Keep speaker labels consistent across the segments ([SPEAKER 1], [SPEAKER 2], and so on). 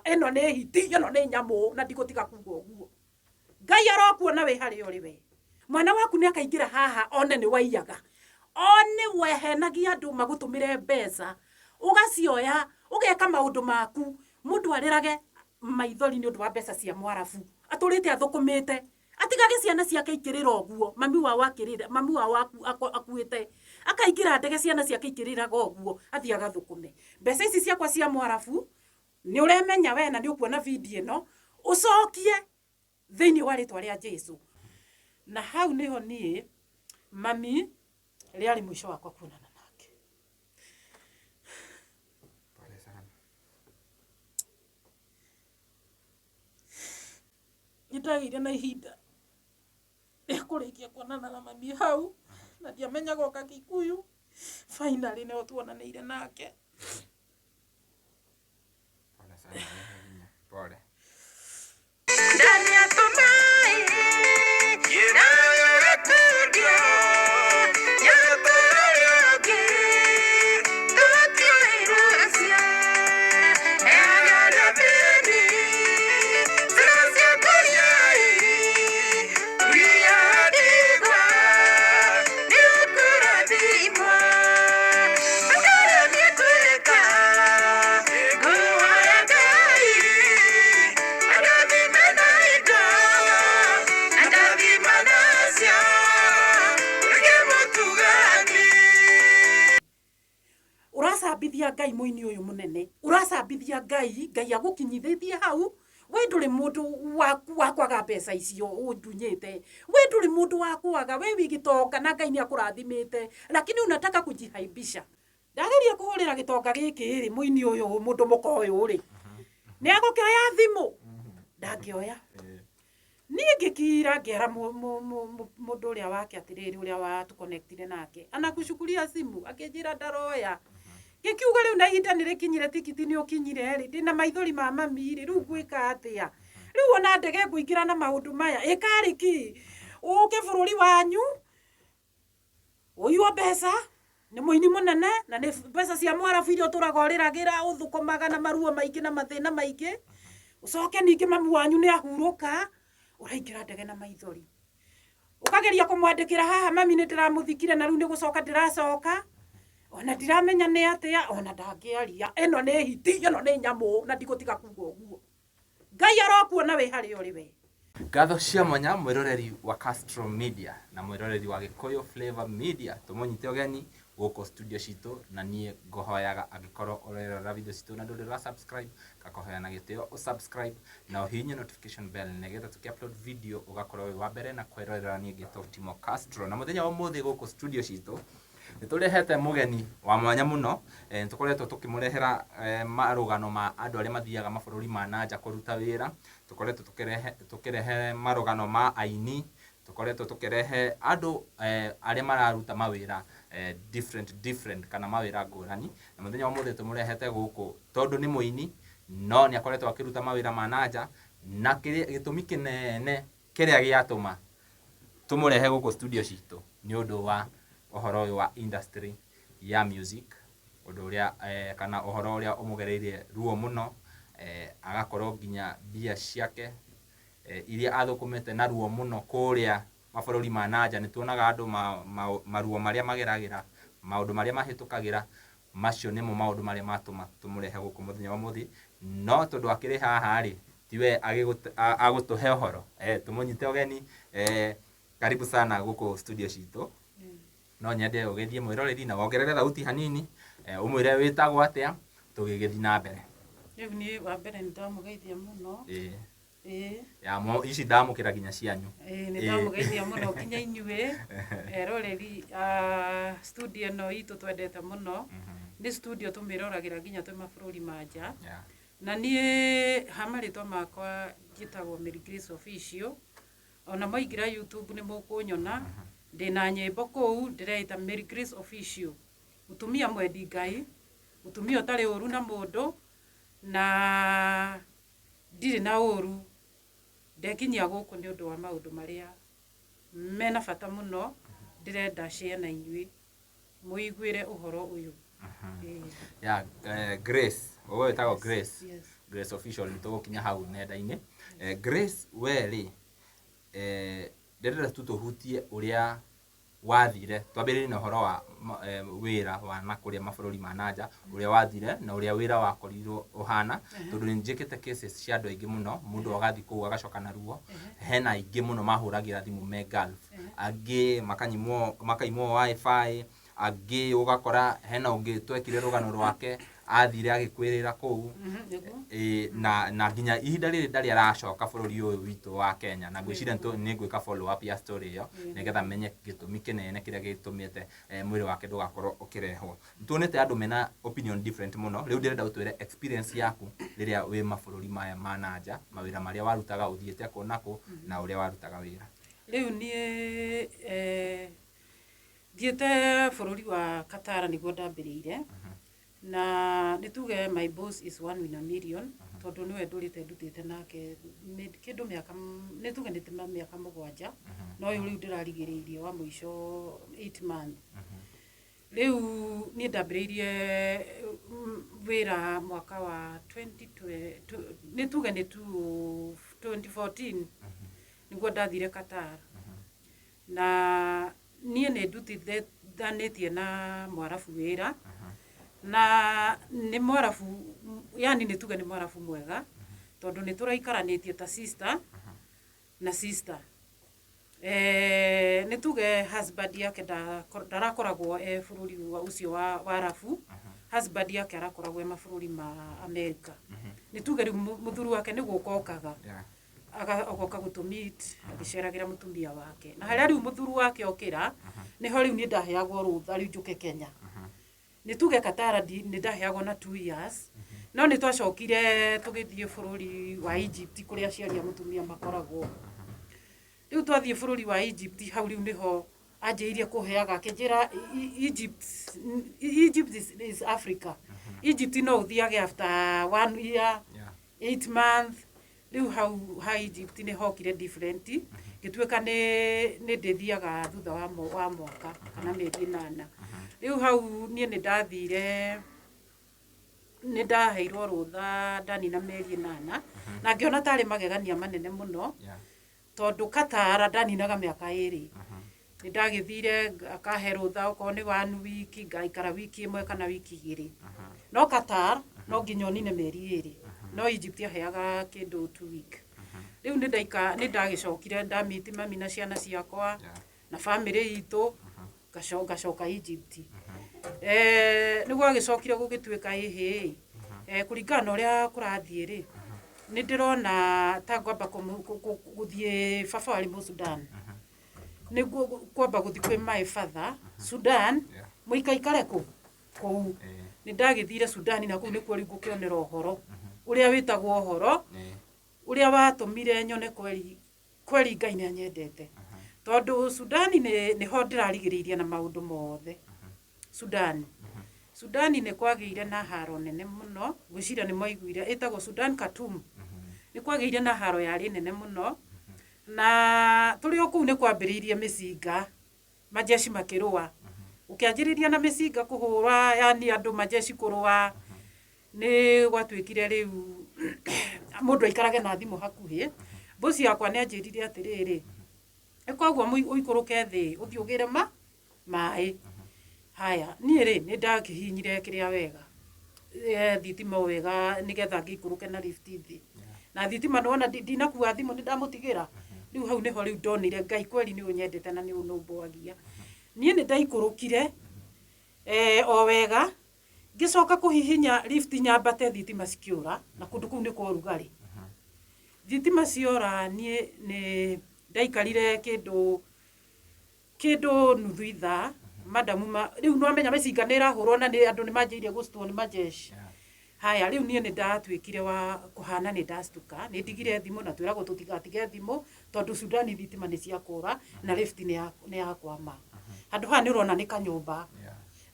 [SPEAKER 1] Ĩno nĩ hiti, ĩno nĩ nyamũ, na ndigũtiga kuga ũguo. Ngai arokuona wĩ harĩa ũrĩ we. Mwana waku nĩ akaingĩra haha one nĩ waiyaga, one wehenagia andũ magũtũmĩre mbeca, ũgacioya ũgeka maũndũ maku, mũndũ arĩrage maithori nĩ ũndũ wa mbeca cia mwarabu, atũrĩte athũkũmĩte, atigage ciana ciake ikĩrĩra ũguo, mami wao akĩrĩra, mami wao akuĩte, akaingĩra ndege ciana ciake ikĩrĩraga ũguo, athiĩ agathũkũme. Mbeca ici ciakwa cia mwarabu, nĩ ũremenya we na nĩ ũkuona video ĩno, ũcokie thĩinĩ wa rĩtwa rĩa Jesu. Na hau nĩho niĩ mami rĩarĩ mũico wakwa kuonana nake.
[SPEAKER 2] Pole sana.
[SPEAKER 1] Nĩ ndagĩire na ihinda rĩa kũrĩkia kuonana na mami hau, na ndiamenyaga oka Kikuyu. Finally nĩho tuonanĩire nake.
[SPEAKER 2] Pole sana, wehe hinya. Pole.
[SPEAKER 1] Ũracambithia Ngai mũini ũyũ mũnene, ũracambithia Ngai, Ngai agũkinyithĩtie hau, we ndũrĩ mũndũ wa kwaga mbeca icio ũndunyĩte, we ndũrĩ mũndũ wa kwaga, we wĩ gĩtonga na Ngai nĩ akũrathimĩte, lakini unataka kujihaibisha. Ndageria kũhũrĩra gĩtonga gĩkĩ rĩ, mũini ũyũ mũndũ mũka ũyũ rĩ, nĩ agũkĩoya thimũ? Ndangĩoya. Niĩ ngĩkira ngĩera mũndũ ũrĩa wake atĩrĩrĩ, ũrĩa wa tũconnectire nake, anakuchukulia simu, akĩnjĩra ndaroya. Ngĩkiuga rĩu na ihinda nĩ rĩkinyire, tikiti nĩ ũkinyire rĩ, ndĩna maithori ma mami rĩ, rĩu ngwĩka atĩa? Rĩu ona ndege ngũingĩra na maũndũ maya, ĩkarĩ kĩ? Ũke bũrũri wanyu, ũiywo mbeca, nĩ mũini mũnene, na nĩ mbeca cia mwarabu iria ũtũraga ũrĩragĩra, ũthũkũmaga na maruo maingĩ na mathĩna maingĩ, ũcoke ningĩ mami wanyu nĩ ahurũka, ũraingĩra ndege na maithori. Ũkageria kũmwandĩkĩra haha, mami nĩ ndĩramũthikire na rĩu nĩ gũcoka ndĩracoka, ona ndiramenya nĩ atĩa, ona ndangĩaria. Ĩno nĩ hiti, ĩno nĩ nyamũ, na ndigũtiga kuga ũguo. Ngai arokuona wĩ harĩa ũrĩ we.
[SPEAKER 2] Ngatho cia mwanya mwĩroreri wa Castro Media na mwĩroreri wa Gĩkũyũ Flavor Media, tũmũnyite ũgeni gũkũ studio citũ, na niĩ ngũhoyaga angĩkorwo ũrerorera video citũ na ndũrĩ ũra subscribe, ngakũhoya na gĩtĩo ũ subscribe na ũhihinye notification bell nĩgetha tũkĩ upload video ũgakorwo wĩ wa mbere na kwĩrorera. Niĩ ngĩtwo Timo Castro, na mũthenya wa ũmũthĩ gũkũ studio citũ nĩ tũrehete mũgeni wa mwanya mũno. Nĩ tũkoretwo tũkĩmũrehera marũgano ma andũ arĩa mathiaga mabũrũri ma nanja kũruta wĩra, tũkoretwo tũkĩrehe marũgano ma aini, tũkoretwo tũkĩrehe andũ arĩa mararuta mawĩra different different kana mawĩra ngũrani, na mũthenya wa ũmũthĩ tũmũrehete gũkũ tondũ nĩ mũini, no nĩ akoretwo akĩruta mawĩra ma nanja, na gĩtũmi kĩnene kĩrĩa gĩatũma tũmũrehe gũkũ studio citũ nĩ ũndũ wa ũhoro ũyũ wa industry ya music, ũndũ ũrĩa kana ũhoro ũrĩa ũmũgereirie ruo mũno, agakorwo nginya mbia ciake iria athũkũmĩte na ruo mũno kũrĩa mabũrũri ma nanja. Nĩ tuonaga andũ maruo marĩa mageragĩra, maũndũ marĩa mahĩtũkagĩra, macio nĩmo maũndũ marĩa matũma tũmũrehe gũkũ mũthenya wa ũmũthĩ. No tondũ akĩrĩ haha rĩ, tiwe agũtũhe ũhoro, tũmũnyite ũgeni. Karibu sana gũkũ studio citũ. No nyende ũgeithie mwĩroreri na wongerere thauti hanini, ũmwĩre wĩtagwo atĩa, tũgĩgĩthiĩ na mbere.
[SPEAKER 1] Rĩu niĩ wa mbere nĩ ndamũgeithia mũno. Ĩĩ.
[SPEAKER 2] Ya mo ici ndamũkĩra nginya cianyu.
[SPEAKER 1] Ĩĩ, nĩ ndamũgeithia mũno nginya inyuĩ eroreri a studio ĩno itũ twendete mũno. Nĩ studio tũmĩroragĩra nginya twĩ mabũrũri ma nja. Na niĩ ha marĩtwa makwa njĩtagwo Mary Grace Official. Ona mwaingĩra YouTube nĩ mũkũnyona, ndĩna nyĩmbo kũu ndĩreĩta Mary Grace Official. Mũtumia mwendi Ngai, mũtumia ũtarĩ ũru na mũndũ, na ndirĩ na ũru. Ndekinyia gũkũ nĩ ũndũ wa maũndũ marĩa mena bata mũno ndĩrenda share na inyuĩ mũiguĩre ũhoro ũyũ. Ĩĩ.
[SPEAKER 2] Ya, Grace, ũguo wĩtagwo Grace.
[SPEAKER 1] Yes.
[SPEAKER 2] Grace Official nĩ tũgũkinya hau nenda-inĩ. Grace, we rĩ, ndĩrenda tu tũhutie ũrĩa wathire, twambĩrĩrie na ũhoro wa wĩra wa na kũrĩa mabũrũri ma nanja, ũrĩa wathire na ũrĩa wĩra wakorirwo ũhana, tondũ nĩ njĩkĩte cases cia andũ aingĩ mũno, mũndũ agathiĩ kũu agacoka na ruo. Hena aingĩ mũno mahũragĩra thimũ me Gulf, angĩ makanyimwo, makaimwo WiFi, angĩ ũgakora hena ũngĩ twekire rũgano rwake athire agĩkwĩrĩra kũu. Ĩĩ, na nginya ihinda rĩrĩ ndarĩ aracoka bũrũri ũyũ witũ wa Kenya, na ngwĩciria nĩ ngwĩka follow up ya story ĩyo nĩgetha menye gĩtũmi kĩnene kĩrĩa gĩtũmĩte mwĩrĩ wake ndũgakorwo ũkĩrehwo. Tuonete andũ mena opinion different mũno. Rĩu ndĩrenda ũtwĩre experience yaku rĩrĩa wĩ mabũrũri maya ma nanja, mawĩra marĩa warutaga, ũthiĩte kũ na kũ, na ũrĩa warutaga wĩra.
[SPEAKER 1] Rĩu niĩ thiĩte bũrũri wa Qatar nĩguo ndambĩrĩire, na nĩ tuge my boss is one in a million, tondũ nĩwe ndũrĩte ndutĩte nake kĩndũ mĩaka nĩ tuge nĩ mĩaka 7, no ũyũ rĩu ndĩrarigĩrĩirie wa mũico 8 month. Rĩu niĩ ndambĩrĩirie wĩra mwaka wa nĩ tuge nĩ 2014 nĩguo ndathire Qatar. Na niĩ nĩ ndutithanĩtie na Mwarabu wĩra, na nĩ Mwarabu, yani nĩ tuge nĩ Mwarabu mwega, tondũ nĩ tũraikaranĩtie ta sister na sister. Nĩ tuge husband yake ndarakoragwo e bũrũri ũcio wa Arabu, husband yake arakoragwo e mabũrũri ma America. Nĩ tuge rĩu mũthuri wake nĩ gũka okaga, agoka gũtũ meet, agĩceragĩra mũtumia wake. Na harĩa rĩu mũthuri wake okĩra, nĩho rĩu niĩ ndaheagwo rũtha rĩu njũke Kenya. Nĩ tuge Qatar nĩ ndaheagwo na 2 years, no nĩ twacokire tũgĩthiĩ bũrũri wa Egypt kũrĩa aciari a mũtumia makoragwo. Rĩu twathiĩ bũrũri wa Egypt, hau rĩu nĩho anjĩrĩirie kũheaga, akĩnjĩra Egypt is Africa. Egypt no ũthiage after 1 year, 8 months. Rĩu hau ha Egypt nĩ hokire different, ngĩtuĩka nĩ ndĩthiaga thutha wa mwaka kana mĩeri 8. Rĩu hau niĩ nĩ ndathire, nĩ ndaheirwo rũtha ndanina mĩeri 8, na ngĩona tarĩ magegania manene mũno, tondũ Qatar ndaninaga mĩaka 2. Nĩ ndagĩthire akahe rũtha okorwo nĩ 1 week, ngaikara wiki 1 kana wiki 2. No Qatar no nginya ũnine mĩeri 2, no Egypt aheaga kĩndũ 2 week. Rĩu nĩ ndagĩcokire ndamiti mami na ciana ciakwa na family itũ, ngacoka Egypt. Nĩ gwagĩcokire gũgĩtuĩka ĩhĩ, kũringana na ũrĩa kũrathiĩ rĩ, nĩ ndĩrona ta ngwamba gũthiĩ baba warĩ mũ Sudan. Nĩguo kwamba gũthiĩ kwĩ my father Sudan, mũikaikare kũ? Kũu. Nĩ ndagĩthire Sudan, na kũu nĩkuo rĩu ngũkĩonera ũhoro ũrĩa wĩtagwo ũhoro, ũrĩa watũmire nyone kweri kweri Ngai nĩ anyendete. Tondũ Sudan nĩho ndĩrarigĩrĩirie na maũndũ mothe. Sudan nĩ kwagĩire na haro nene mũno, ngwĩciria nĩ mwaiguire, ĩtagwo Sudan Khartoum. Nĩ kwagĩire na haro yarĩ nene mũno, na tũrĩ o kũu nĩ kwambĩrĩirie mĩcinga, majeshi makĩrũa. Ũkĩanjĩrĩria na mĩcinga kũhũra, yani andũ majeshi kũrũa, nĩ gwatuĩkire rĩu mũndũ aikarage na thimũ hakuhĩ. Boss yakwa nĩ anjĩrire atĩrĩrĩ, koguo ũikũrũke thĩ ũthiĩ ũgĩre maĩ. Haya, niĩ rĩ nĩ ndakĩhihinyire kĩrĩa wega, thitima wega nĩgetha ngĩikũrũke na lift thĩ. Na thitima nĩwona ndinakua thimũ nĩ ndamũtigĩra. Rĩu hau nĩho rĩu ndonire Ngai kweri nĩ ũnyendete na nĩ ũnũmbũagia. Niĩ nĩ ndaikũrũkire o wega, ngĩcoka kũhihinya lift nyambate thitima cikĩũra, na kũndũ kũu nĩ kwa ũrugarĩ. Thitima ciora niĩ nĩ ndaikarire kĩndũ nuthu ithaa, madamu rĩu nĩwamenya mĩcinga nĩ ĩrahũrwo na nĩ andũ nĩ manjĩrĩirie gũcitwo nĩ majeshi. Haya, rĩu niĩ nĩ ndatuĩkire wa kũhana nĩ ndastuka, nĩ ndigire thimũ na twĩragwo tũtigatige thimũ tondũ Sudan thitima nĩ ciakũra na lift nĩ yakwama. Handũ haha nĩ ũrona nĩ kanyũmba,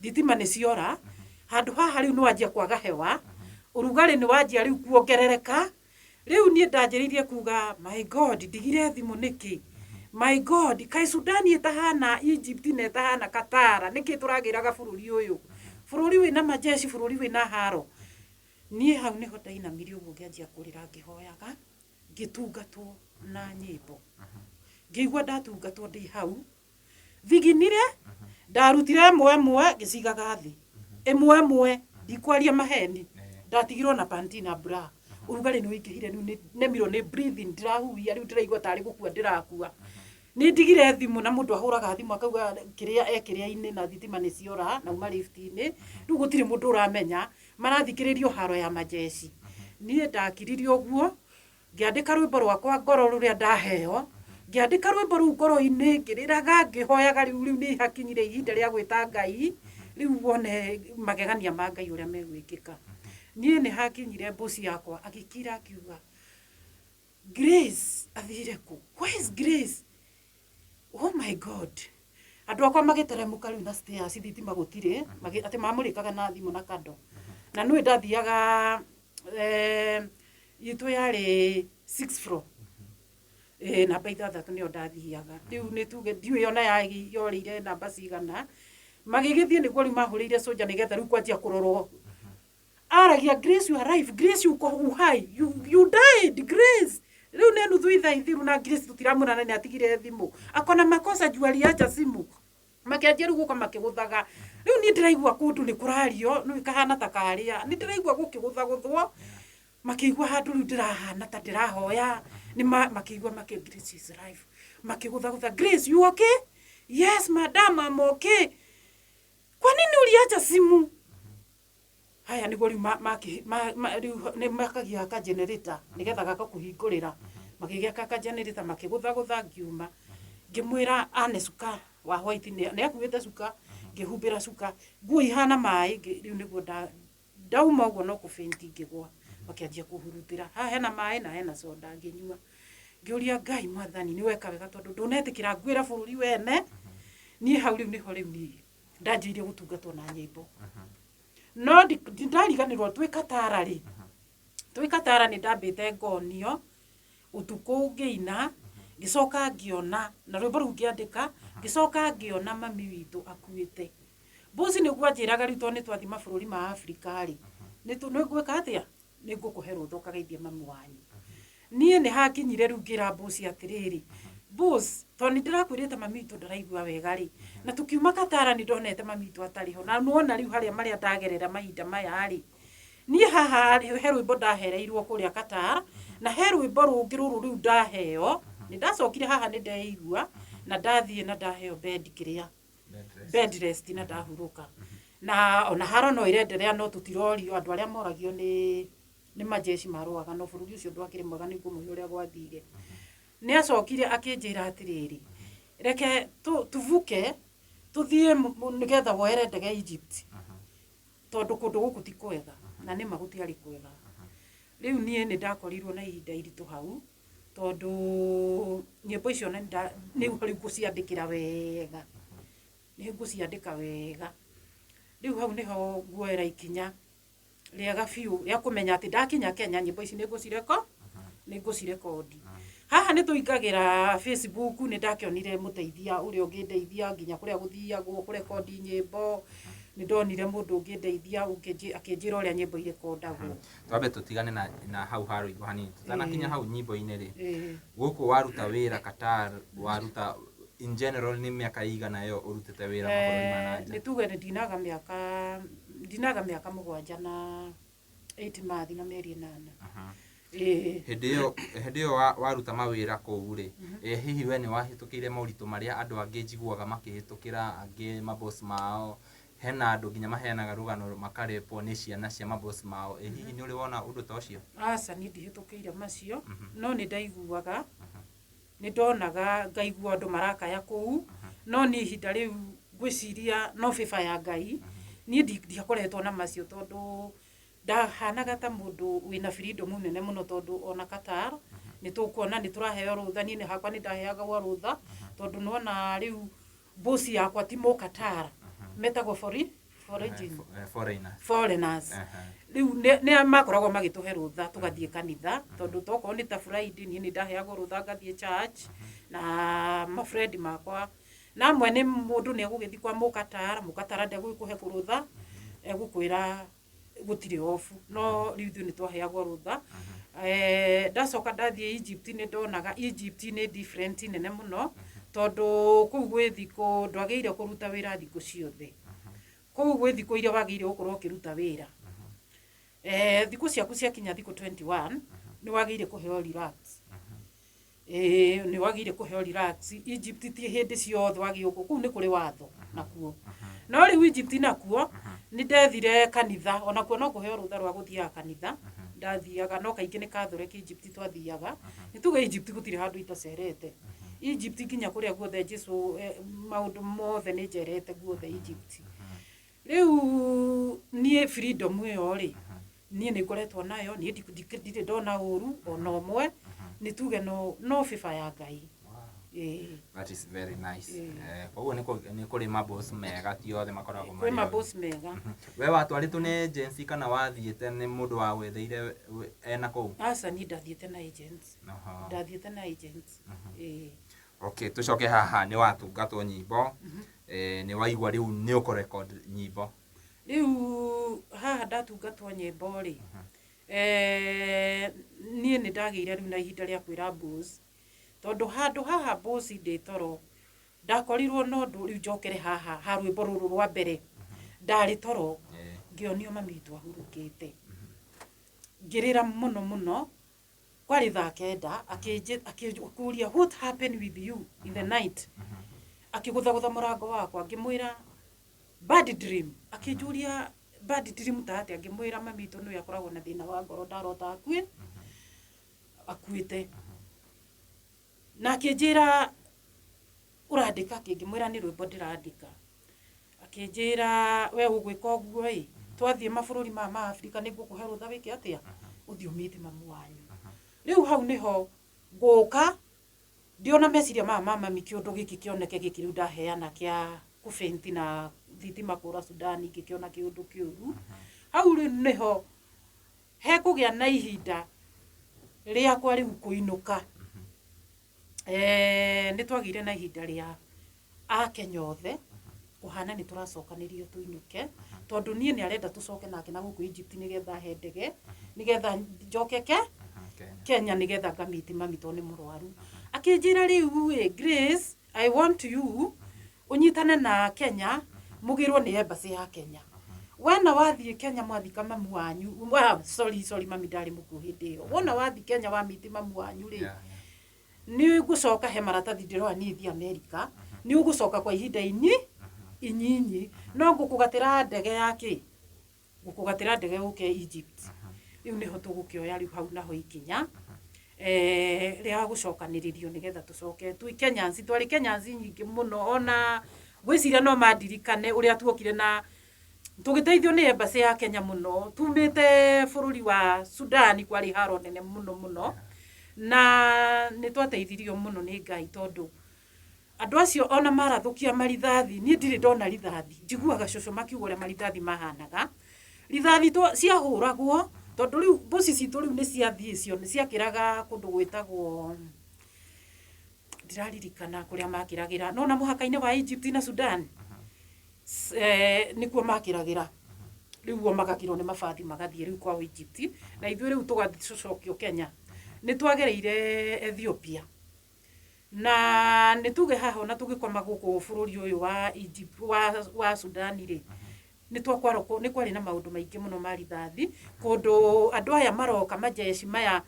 [SPEAKER 1] thitima nĩ ciora, handũ haha rĩu nĩ wanjia kwaga hewa, ũrugarĩ nĩ wanjia rĩu kuongerereka. Rĩu niĩ ndanjĩrĩirie kuga my God, ndigire thimũ nĩkĩ? My God, kaĩ Sudan ĩtahana Egypt na ĩtahana Qatar, nĩkĩ tũragĩraga bũrũri ũyũ? Bũrũri wĩna majeshi, bũrũri wĩna haro. Niĩ hau nĩho ndainamire ũguo ngĩanjia kũrĩra ngĩhoyaga, ngĩtungatwo na nyĩmbo. Ngĩigua ndatungatwo ndĩ hau, thiginire, ndarutire ĩmwe ĩmwe ngĩcigaga thĩ. Ĩmwe ĩmwe, ndikwaria maheni. Ndatigirwo na panty na bra. Ũrugarĩ nĩ ũingĩhire rĩu nĩ nemirwo nĩ breathing, ndĩrahuhia rĩu ndĩraigua tarĩ gũkua ndĩrakua. Nĩ ndigire thimũ na mũndũ ahũraga thimũ akauga kĩrĩa e kĩrĩa-inĩ na thitima nĩ ciora na auma lift-inĩ. Rĩu gũtirĩ mũndũ ũramenya, marathikĩrĩria o haro ya majeci. Niĩ ndakiririe ũguo, ngĩandĩka rwĩmbo rwakwa ngoro rũrĩa ndaheo, ngĩandĩka rwĩmbo rũu ngoro-inĩ ngĩrĩraga ngĩhoyaga rĩu rĩu nĩ hakinyire ihinda rĩa gwĩta Ngai, rĩu wone magegania ma Ngai ũrĩa megwĩkĩka. Niĩ nĩ hakinyire boss yakwa agĩkira akiuga, Grace athire kũ? Where is Grace? Oh my God. Andũ akwa magĩteremũka rĩu na stairs thitima gũtirĩ, atĩ mamũrĩkaga na thimũ na kando. Na nĩũĩ ndathiaga itũ yarĩ sixth floor. Ĩĩ namba ithathatũ nĩyo ndathiaga. Rĩu nĩ tuge ndiũĩ ona yorĩire namba cigana. Magĩgĩthiĩ nĩguo rĩu mahũrĩire soldier nĩgetha rĩu kwanjia kũrorwo. Aragia Grace you are alive, Grace uko uhai, you died Grace. Rĩu nĩ nuthu ithaa ithiru na Grace tũtiramuona na nĩ atigire thimũ. Akona makosa juu aliacha simu. Makĩanjia rĩu gũka makĩgũthaga. Rĩu niĩ ndĩraigua kũndũ nĩ kũrario, nĩũĩ kahana ta karĩa. Nĩ ndĩraigua gũkĩgũthagũthwo, makĩigua handũ rĩu ndĩrahana ta ndĩrahoya. Nĩ makĩigua makĩ Grace is alive. Makĩgũthagũtha, Grace you okay? Yes madam I'm okay. Kwa nini uliacha simu? Haya nĩguo rĩu rĩu nĩ makagia ka generator nĩgetha gagakũhingũrĩra. Magĩgĩaka ka generator makĩgũthagũtha ngiuma. Ngĩmwĩra ane cuka wa white nĩ akuĩte cuka, ngĩhumbĩra cuka. Nguo ihana maĩ rĩu nĩguo ndauma ũguo no kũ faint ngĩgwa. Makĩanjia kũhurutĩra, haha hena maĩ na hena soda ngĩnyua. Ngĩũria Ngai Mwathani nĩ weka wega tondũ ndũnetĩkĩra nguĩre bũrũri wene. Niĩ hau rĩu nĩho rĩu niĩ ndanjĩrĩirie gũtungatwo na nyĩmbo. No ndariganĩrwo twĩ Katara rĩ, twĩ Katara nĩ ndambĩte ngonio ũtukũ ngĩina, ngĩcoka ngĩona, na rwĩmbo rũu ngĩandĩka, ngĩcoka ngĩona mami witũ akuĩte. Boss nĩguo anjĩraga rĩu tondũ nĩ twathiĩ mabũrũri ma Africa rĩ, nĩ ngwĩka atĩa? Nĩ ngũkũhe rũtha ũkageithie mami wanyu. Niĩ nĩ hakinyire rĩu ngĩra boss atĩrĩrĩ, boss tondũ nĩ ndĩrakwĩrĩte mami witũ ndaraigua wega rĩ, na tũkiuma Katara nĩ ndonete mami witũ atarĩ ho, na nĩwona rĩu harĩa marĩa ndagerera mahinda maya rĩ, niĩ haha rĩ, he rwĩmbo ndahereirwo kũrĩa Qatar, na he rwĩmbo rũngĩ rũrũ rĩu ndaheo, nĩ ndacokire haha nĩ ndeigua, na ndathiĩ na ndaheo bed kĩrĩa, bed rest na ndahurũka. Na ona haro no ĩrenderea no tũtirorio, andũ arĩa moragio nĩ nĩ majeshi marũaga no bũrũri ũcio ndwakĩrĩ mwega nĩ ngũmũhe ũrĩa gwathire. Nĩ acokire akĩnjĩra atĩrĩrĩ, reke tuvuke tũthiĩ nĩgetha woere ndege Egypt, tondũ kũndũ gũkũ ti kwega, na nĩma gũtiarĩ kwega. Rĩu niĩ nĩ ndakorirwo na ihinda iritũ hau, tondũ nyĩmbo icio nĩ rĩu ngũciandĩkĩra wega, nĩ ngũciandĩka wega. Rĩu hau nĩho nguoera ikinya rĩega biũ rĩa kũmenya atĩ ndakinya Kenya nyĩmbo ici nĩ ngũcirekondi. Haha nĩ tũingagĩra Facebook nĩ ndakĩonire mũteithia ũrĩa ũngĩndeithia nginya kũrĩa gũthiagwo kũrekondi nyĩmbo, nĩ ndonire mũndũ ũngĩndeithia akĩnjĩra ũrĩa nyĩmbo irekondagwo.
[SPEAKER 2] Twambe tũtigane na hau ha rwĩmbo hanini tũtanakinya hau nyĩmbo-inĩ rĩ, gũkũ waruta wĩra Qatar, waruta in general nĩ mĩaka ĩigana ĩyo ũrutĩte wĩra mabũrũri ma na nja?
[SPEAKER 1] Nĩ tuge ndinaga mĩaka 7 na 8 months na mĩeri 8. Ĩĩ.
[SPEAKER 2] Hĩndĩ ĩyo waruta mawĩra kũu rĩ, hihi we nĩ wahĩtũkĩire moritũ marĩa andũ angĩ njiguaga makĩhĩtũkĩra, angĩ maboss mao, hena andũ nginya maheanaga rũgano makarepwo nĩ ciana cia maboss mao, ĩ hihi nĩ ũrĩ wona ũndũ ta ũcio?
[SPEAKER 1] Aca, niĩ ndihĩtũkĩire macio, no nĩ ndaiguaga, nĩ ndonaga ngaigua andũ marakaya kũu, no niĩ ihinda rĩu ngwĩciria no favor ya Ngai, niĩ ndiakoretwo na macio tondũ ndahanaga ta mũndũ wĩna freedom nene mũno tondũ ona Qatar nĩ tũkuona nĩ tũraheo rũtha, niĩ hakwa nĩ ndaheagwo rũtha tondũ nĩwona rĩu boss yakwa ti mũ Qatar, metagwo foreign
[SPEAKER 2] Foreigners.
[SPEAKER 1] Foreigners. Rĩu nĩ makoragwo magĩtũhe rũtha tũgathiĩ kanitha tondũ tokorwo nĩ ta Friday niĩ nĩ ndaheagwo rũtha ngathiĩ church na mafriend makwa, na amwe nĩ mũndũ nĩ egũgĩthiĩ kwa mũkatara, mũkatara ndegũgĩkũhe rũtha, egũkwĩra Gũtirĩ off, no rĩu ithuĩ nĩ twaheagwo rũtha. Ndacoka ndathiĩ Egypt, nĩ ndonaga Egypt nĩ different nene mũno, tondũ kũu gwĩ thikũ ndwagĩrĩire kũruta wĩra thikũ ciothe. Kũu gwĩ thikũ iria wagĩrĩire gũkorwo ũkĩruta wĩra. Thikũ ciaku ciakinya thikũ 21, nĩ wagĩrĩire kũheo relax. Ĩĩ, nĩ wagĩrĩire kũheo relax. Egypt ti hĩndĩ ciothe wagĩrĩirwo, kũu nĩ kũrĩ watho nakuo. No rĩu Egypt nakuo nĩ ndethire kanitha, onakuo no kũheo rũtha rwa gũthiaga kanitha. Ndathiaga, no kaingĩ nĩ Catholic Egypt twathiaga. Nĩ tuge Egypt gũtirĩ handũ itacerete. Egypt nginya kũrĩa guothe Jesu, maũndũ mothe nĩ njerete guothe Egypt. Rĩu niĩ freedom ĩyo rĩ, niĩ nĩ ngoretwo nayo. Niĩ ndirĩ ndona ũru ona ũmwe. Nĩ tuge no favor ya Ngai. Ĩĩ.
[SPEAKER 2] That is very nice.
[SPEAKER 1] Ĩĩ.
[SPEAKER 2] Koguo nĩ kũrĩ maboss mega, ti othe makoragwo
[SPEAKER 1] Kwĩ
[SPEAKER 2] marĩ oru.
[SPEAKER 1] Maboss mega.
[SPEAKER 2] We watwarĩtwo nĩ agency kana wathiĩte nĩ mũndũ wagwetheire ena kũu?
[SPEAKER 1] Aca, niĩ ndathiĩte na agents. Ndathiĩte na agents, ĩĩ.
[SPEAKER 2] Okay, tũcoke haha. Nĩ watungatwo nyĩmbo, nĩ waigua rĩu nĩ ũkũrecord nyĩmbo.
[SPEAKER 1] Rĩu haha ndatungatwo nyĩmbo rĩ, niĩ nĩ ndagĩire rĩu na ihinda rĩa kwĩra boss, tondũ handũ haha boss ndĩ toro ndakorirwo na ũndũ. Rĩu njokere haha ha rwĩmbo rũrũ rwa mbere. Ndarĩ toro, ngĩonio mami witũ ahurũkĩte, ngĩrĩra mũno mũno. Kwarĩ thaa 9, akĩũria, "What happened with you in the night?" Akĩgũthagũtha mũrango wakwa. Ngĩmwĩra, "Bad dream." Akĩnjũria, "Bad dream ta atĩa?" Ngĩmwĩra, "Mami witũ nĩwe akoragwo na thĩna wa ngoro, ndarota akuĩte." Na akĩnjĩra, "Ũrandĩka kĩ?" Ngĩmwĩra, "Nĩ rwĩmbo ndĩrandĩka." Akĩnjĩra, "We ũgwĩka ũguo ĩ, twathiĩ mabũrũri maya ma Afrika, nĩ ngũkũhe rũtha wĩke atĩa, ũthiĩ ũmĩte mamu wanyu." Rĩu hau nĩho ngũka ndĩona meciria maya ma mami, kĩũndũ gĩkĩ kĩoneke gĩkĩ rĩu ndaheana kĩa kũbĩnti na thitima kũra Sudani, ngĩkĩona kĩũndũ kĩũru. Hau rĩu nĩho hekũgĩa na ihinda rĩakwa rĩu kũinũka. Nĩ twagĩire na ihinda rĩa akenya othe kũhana nĩ tũracokanĩrio tũinũke, tondũ niĩ nĩ arenda tũcoke nake na gũkũ Egypt, nĩgetha he ndege, nĩgetha njokeke Kenya, nĩgetha ngamiti mami tondũ nĩ mũrwaru. Akĩnjĩra, "Rĩu ĩ Grace, I want you ũnyitane na Kenya, mũgĩrwo nĩ embassy ya Kenya. Wena wathiĩ Kenya mwathika mamu wanyu." Sorry, sorry, mami ndarĩ mũkuũ hĩndĩ ĩyo. "Wona wathiĩ Kenya wamiti mamu wanyu rĩ, nĩ ngũcoka he maratathi ndĩroya niĩ thiĩ Amerika. Nĩ ũgũcoka kwa ihinda inyinyi, no ngũkũgatĩra ndege ya kĩ, ngũkũgatĩra ndege ũke Egypt." Rĩu nĩho tũgũkĩoya rĩu hau naho ikinya rĩa gũcokanĩrĩrio, nĩgetha tũcoke twĩ Kenyans. Twarĩ Kenyans nyingĩ mũno, ona ngwĩciria no mandirikane ũrĩa tuokire na tũgĩteithio nĩ embassy ya Kenya mũno. Tumĩte bũrũri wa Sudan, kwarĩ haro nene mũno mũno, na nĩ twateithirio mũno nĩ Ngai, tondũ andũ acio ona marathũkia marithathi, niĩ ndirĩ ndona rithathi. Njiguaga cũcũ makiuga ũrĩa marithathi mahanaga, rithathi ciahũragwo, tondũ rĩu mbuci citũ rĩu nĩ ciathiĩ cio nĩ ciakĩraga kũndũ gwĩtagwo, ndiraririkana kũrĩa makĩragĩra, no na mũhaka-inĩ wa Egypt na Sudan, nĩkuo makĩragĩra. Rĩu o magakĩrwo nĩ mabathi magathiĩ rĩu kwao Egypt, na ithuĩ rĩu tũgacokio Kenya. Nĩ twagereire Ethiopia, na nĩ tuge haha ona tũgĩkoma gũkũ bũrũri ũyũ wa Egypt, wa Sudan rĩ, nĩ twakwarwo, nĩ kwarĩ na maũndũ maingĩ mũno ma rithathi kũndũ andũ aya maroka majeshi maya,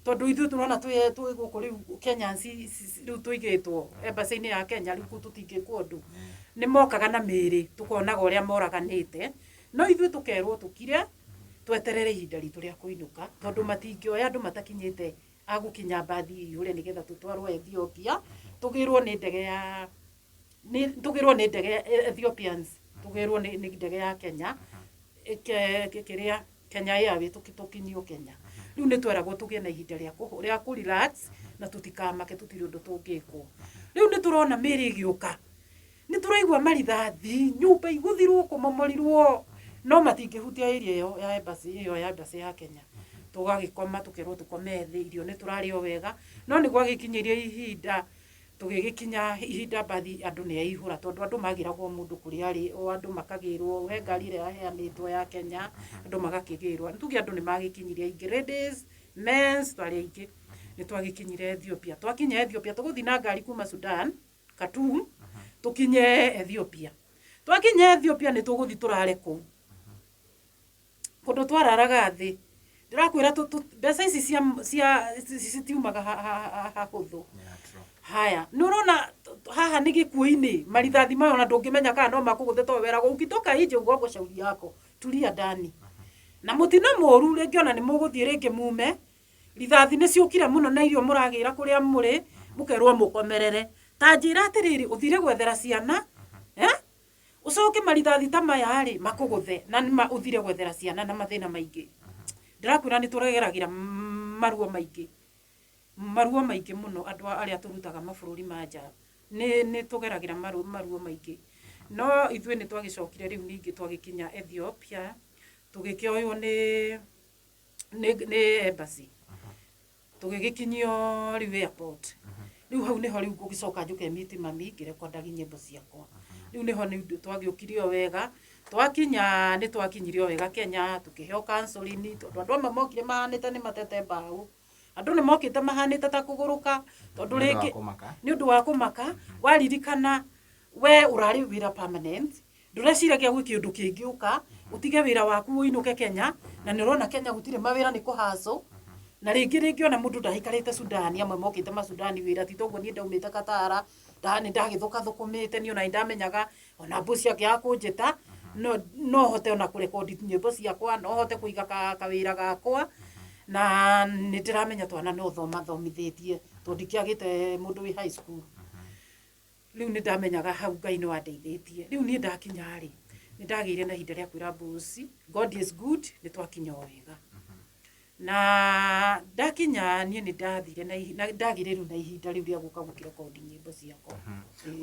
[SPEAKER 1] tondũ ithuĩ tũrona twĩ gũkũ rĩu Kenya, rĩu tũigĩtwo embassy-inĩ ya Kenya, rĩu kũu tũtingĩkwo ũndũ. Nĩ mokaga na mĩĩrĩ, tũkonaga ũrĩa moraganĩte, no ithuĩ tũkerwo tũkire, tweterere ihinda ritũ rĩa kũinũka, tondũ matingĩoya andũ matakinyĩte agũkinya mbathi iyũre, nĩgetha tũtwarwo Ethiopia, tũgĩrwo nĩ ndege ya nĩ tũgĩrwo nĩ ndege Ethiopians, tũgĩrwo nĩ ndege ya Kenya, kĩrĩa Kenya Airways, tũkinyio Kenya. Rĩu nĩ tweragwo tũgĩe na ihinda rĩa kũ relax na tũtikamake, tũtirĩ ũndũ tũngĩkwo. Rĩu nĩ tũrona mĩĩrĩ ĩgĩũka, nĩ tũraigua marithathi, nyũmba igũthirwo, kũmomorirwo, no matingĩhutia area ĩyo ya embassy, ĩyo ya embassy ya Kenya. Tũgagĩkoma, tũkerwo tũkome thĩ, irio nĩ tũrarĩa o wega, no nĩ gwagĩkinyĩria ihinda. Tũgĩgĩkinya ihinda mbathi andũ nĩ aihũra, tondũ andũ magĩragwo mũndũ kũrĩa arĩ, o andũ makagĩrwo, he ngari ĩrĩa yaheanĩtwo ya Kenya, andũ magakĩgĩrwo. Nĩ tuge andũ nĩ magĩkinyire aingĩ, ladies, mens, twarĩ aingĩ. Nĩ twagĩkinyire Ethiopia. Twakinya Ethiopia, tũgũthiĩ na ngari kuma Sudan, Khartoum, tũkinye Ethiopia. Twakinya Ethiopia nĩ tũgũthiĩ tũrare kũu. Kũndũ twararaga thĩ, ndĩrakwĩra mbeca ici cia cia citiumaga hahũthũ.
[SPEAKER 2] Yeah, true.
[SPEAKER 1] Haya, nĩ ũrona haha nĩ gĩkuũ-inĩ, marithathi maya ona ndũngĩmenya kana no makũgũthe tondũ weragwo ukitoka nje ugongwe shauri yako, tulia ndani. Na mũtino mũru rĩngĩ ona nĩ mũgũthiĩ rĩngĩ mume, rithathi nĩ ciũkire mũno na irio mũragĩra kũrĩa mũrĩ, mũkerwo mũkomerere. Ta njĩra atĩrĩrĩ, ũthire gwethera ciana, eh? Ũcoke marithathi ta maya rĩ, makũgũthe na nĩma ũthire gwethera ciana na mathĩna maingĩ. Ndĩrakwĩra nĩ tũgeragĩra maruo maingĩ, maruo maingĩ mũno andũ arĩa tũrutaga mabũrũri ma nja, nĩ nĩ tũgeragĩra maruo maingĩ. No ithuĩ nĩ twagĩcokire rĩu ningĩ twagĩkinya Ethiopia, tũgĩkĩoywo nĩ nĩ embassy. Tũgĩgĩkinyio rĩu airport. Rĩu hau nĩho rĩu ngũgĩcoka njũke meet mami ngĩrekondagi nyĩmbo ciakwa. Rĩu nĩho twagĩũkire o wega, twakinya nĩ twakinyire o wega Kenya, tũkĩheo counselling tondũ andũ amwe mokire mahanĩte nĩ matete mbaũ. Andũ nĩ mokĩte mahanĩte ta kũgũrũka tondũ rĩngĩ nĩ ũndũ wa kũmaka, waririkana we ũrarĩ wĩra permanent, ndũreciragia gwĩ kĩũndũ kĩngĩũka, ũtige wĩra waku ũinũke Kenya, na nĩ ũrona Kenya gũtirĩ mawĩra nĩ kũ hustle, na rĩngĩ rĩngĩ ona mũndũ ndaikarĩte Sudan, amwe mokĩte ma Sudan wĩra ti toguo niĩ ndaumĩte Qatar, nĩ ndagĩthũkathũkũmĩte niĩ ona nĩ ndamenyaga ona boss angĩaga kũnjĩta, no hote ona kũrekondi nyĩmbo ciakwa, no hote kũiga kawĩra gakwa, na nĩ ndĩramenya twana no thoma thomithĩtie, tondũ ndikĩagĩte mũndũ wĩ high school. Rĩu nĩ ndamenyaga hau Ngai nĩ wandeithĩtie. Rĩu niĩ ndakinya rĩ, nĩ ndagĩire na ihinda rĩa kwĩra boss, God is good, nĩ twakinya o wega. Na ndakinya niĩ nĩ ndathire na ndagĩire rĩu na ihinda rĩu rĩa gũka gũkĩrekondi nyĩmbo ciakwa.
[SPEAKER 2] Ĩĩ.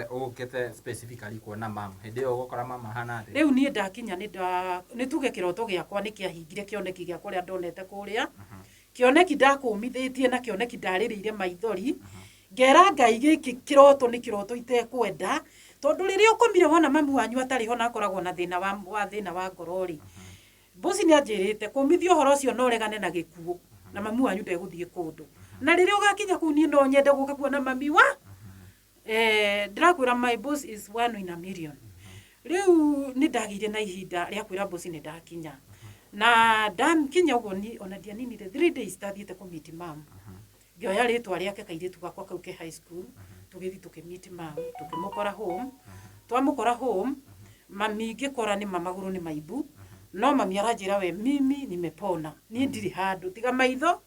[SPEAKER 2] Ũgũkĩte specifically kuona mam, hĩndĩ ĩyo ũgũkora mama ahana atĩa?
[SPEAKER 1] Rĩu niĩ ndakinya nĩ nda, nĩ tuge kĩroto gĩakwa nĩ kĩahingire kĩoneki gĩakwa ũrĩa ndonete kũrĩa. Kĩoneki ndakũmithĩtie na kĩoneki ndarĩrĩire maithori, ngera Ngai gĩkĩ kĩroto nĩ kĩroto itekwenda, tondũ rĩrĩa ũkomire wona mami wanyu atarĩ ho na akoragwo na thĩna wa, wa thĩna wa ngoro rĩ, boss nĩ anjĩrĩte kũmithia ũhoro ũcio no ũregane na gĩkuũ, na mami wanyu ndegũthiĩ kũndũ. Na rĩrĩa ũgakinya kũu niĩ no nyende gũka kuona mami wa, ndĩrakwĩra my boss is one in a million. Rĩu nĩ ndagĩire na ihinda rĩa kwĩra boss nĩ ndakinya. Na ndakinya ũguo niĩ ona ndianinire 3 days ndathiĩte kũ meet mum. Ngĩoya rĩtwa rĩake kairĩtu gakwa kau ke high school, tũgĩthiĩ tũkĩ meet mum, tũkĩmũkora home. Twamũkora home, mami ngĩkora nĩma magũrũ nĩ maimbu, no mami aranjĩra we mimi nimepona, niĩ ndirĩ handũ, tiga maitho,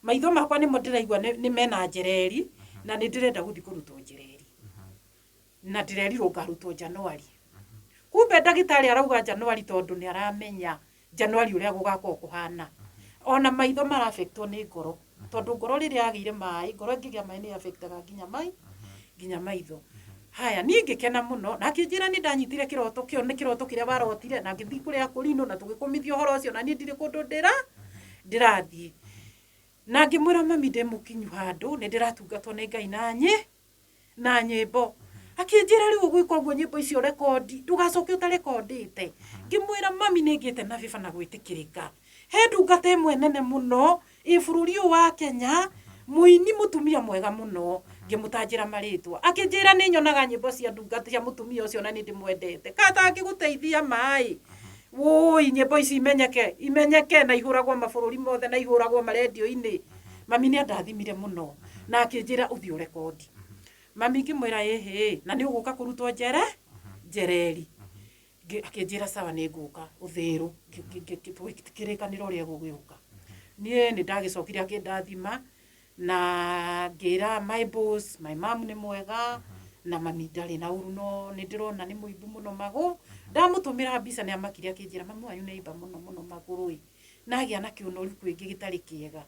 [SPEAKER 1] maitho makwa nĩmo ndĩraigua nĩ mena njereri, na nĩ ndĩrenda gũthiĩ kũrutwo njereri. Na ndĩrerirwo ngarutwo January. Kumbe ndagĩtarĩ arauga January tondũ nĩ aramenya January ũrĩa gũgakorwo kũhana. Ona maitho mara affectwo nĩ ngoro, tondũ ngoro rĩrĩa yagĩire maĩ, ngoro ĩngĩgĩa maĩ nĩ affectaga nginya mai, nginya maitho. Haya, niĩ ngĩkena mũno, na akĩnjĩra nĩ ndanyitire kĩroto kĩo nĩ kĩroto kĩrĩa warotire, na ngĩthiĩ kũrĩa kũrinũ na tũgĩkũmithia ũhoro ũcio, na niĩ ndirĩ kũndũ ndĩrathiĩ. Na ngĩmwĩra mami ndĩ mũkinyu handũ, nĩ ndĩratungatwo nĩ Ngai na na nyĩmbo. Akĩnjĩra rĩu ũgwĩka ũguo nyĩmbo icio rekondi, ndũgacoke ũtarekondĩte. Ngĩmwĩra mami nĩ ngĩte na favor na gwĩtĩkĩrĩka. He ndungata ĩmwe nene mũno ĩ bũrũri ũyũ wa Kenya, mũini mũtumia mwega mũno, ngĩmũtanjĩra marĩtwa. Akĩnjĩra nĩ nyonaga nyĩmbo cia ndungata cia mũtumia ũcio na nĩ ndĩmwendete. Katangĩgũteithia maĩ, wũi nyĩmbo ici imenyeke, imenyeke na ihũragwo mabũrũri mothe na ihũragwo marendio-inĩ. Mami nĩ andathimire mũno na akĩnjĩra ũthiĩ ũrekondi. Mami ngĩmwĩra ĩhĩ, na nĩ ũgũka kũrutwo njereri. Akĩnjĩra sawa nĩ ngũka ũthĩrũ, tũkĩrĩkanĩra ũrĩa egũgĩũka. Niĩ nĩ ndagĩcokire akĩndathima na ngĩra my boss, my mom nĩ mwega, na mami ndarĩ na ũru no nĩ ndĩrona nĩ mũimbu mũno magũ. Ndamũtũmĩra mbica nĩ amakire akĩnjĩra mami wanyu nĩ aimba mũno mũno magũrũ ĩ, na agĩa na kĩũnoru kĩngĩ gĩtarĩ kĩega.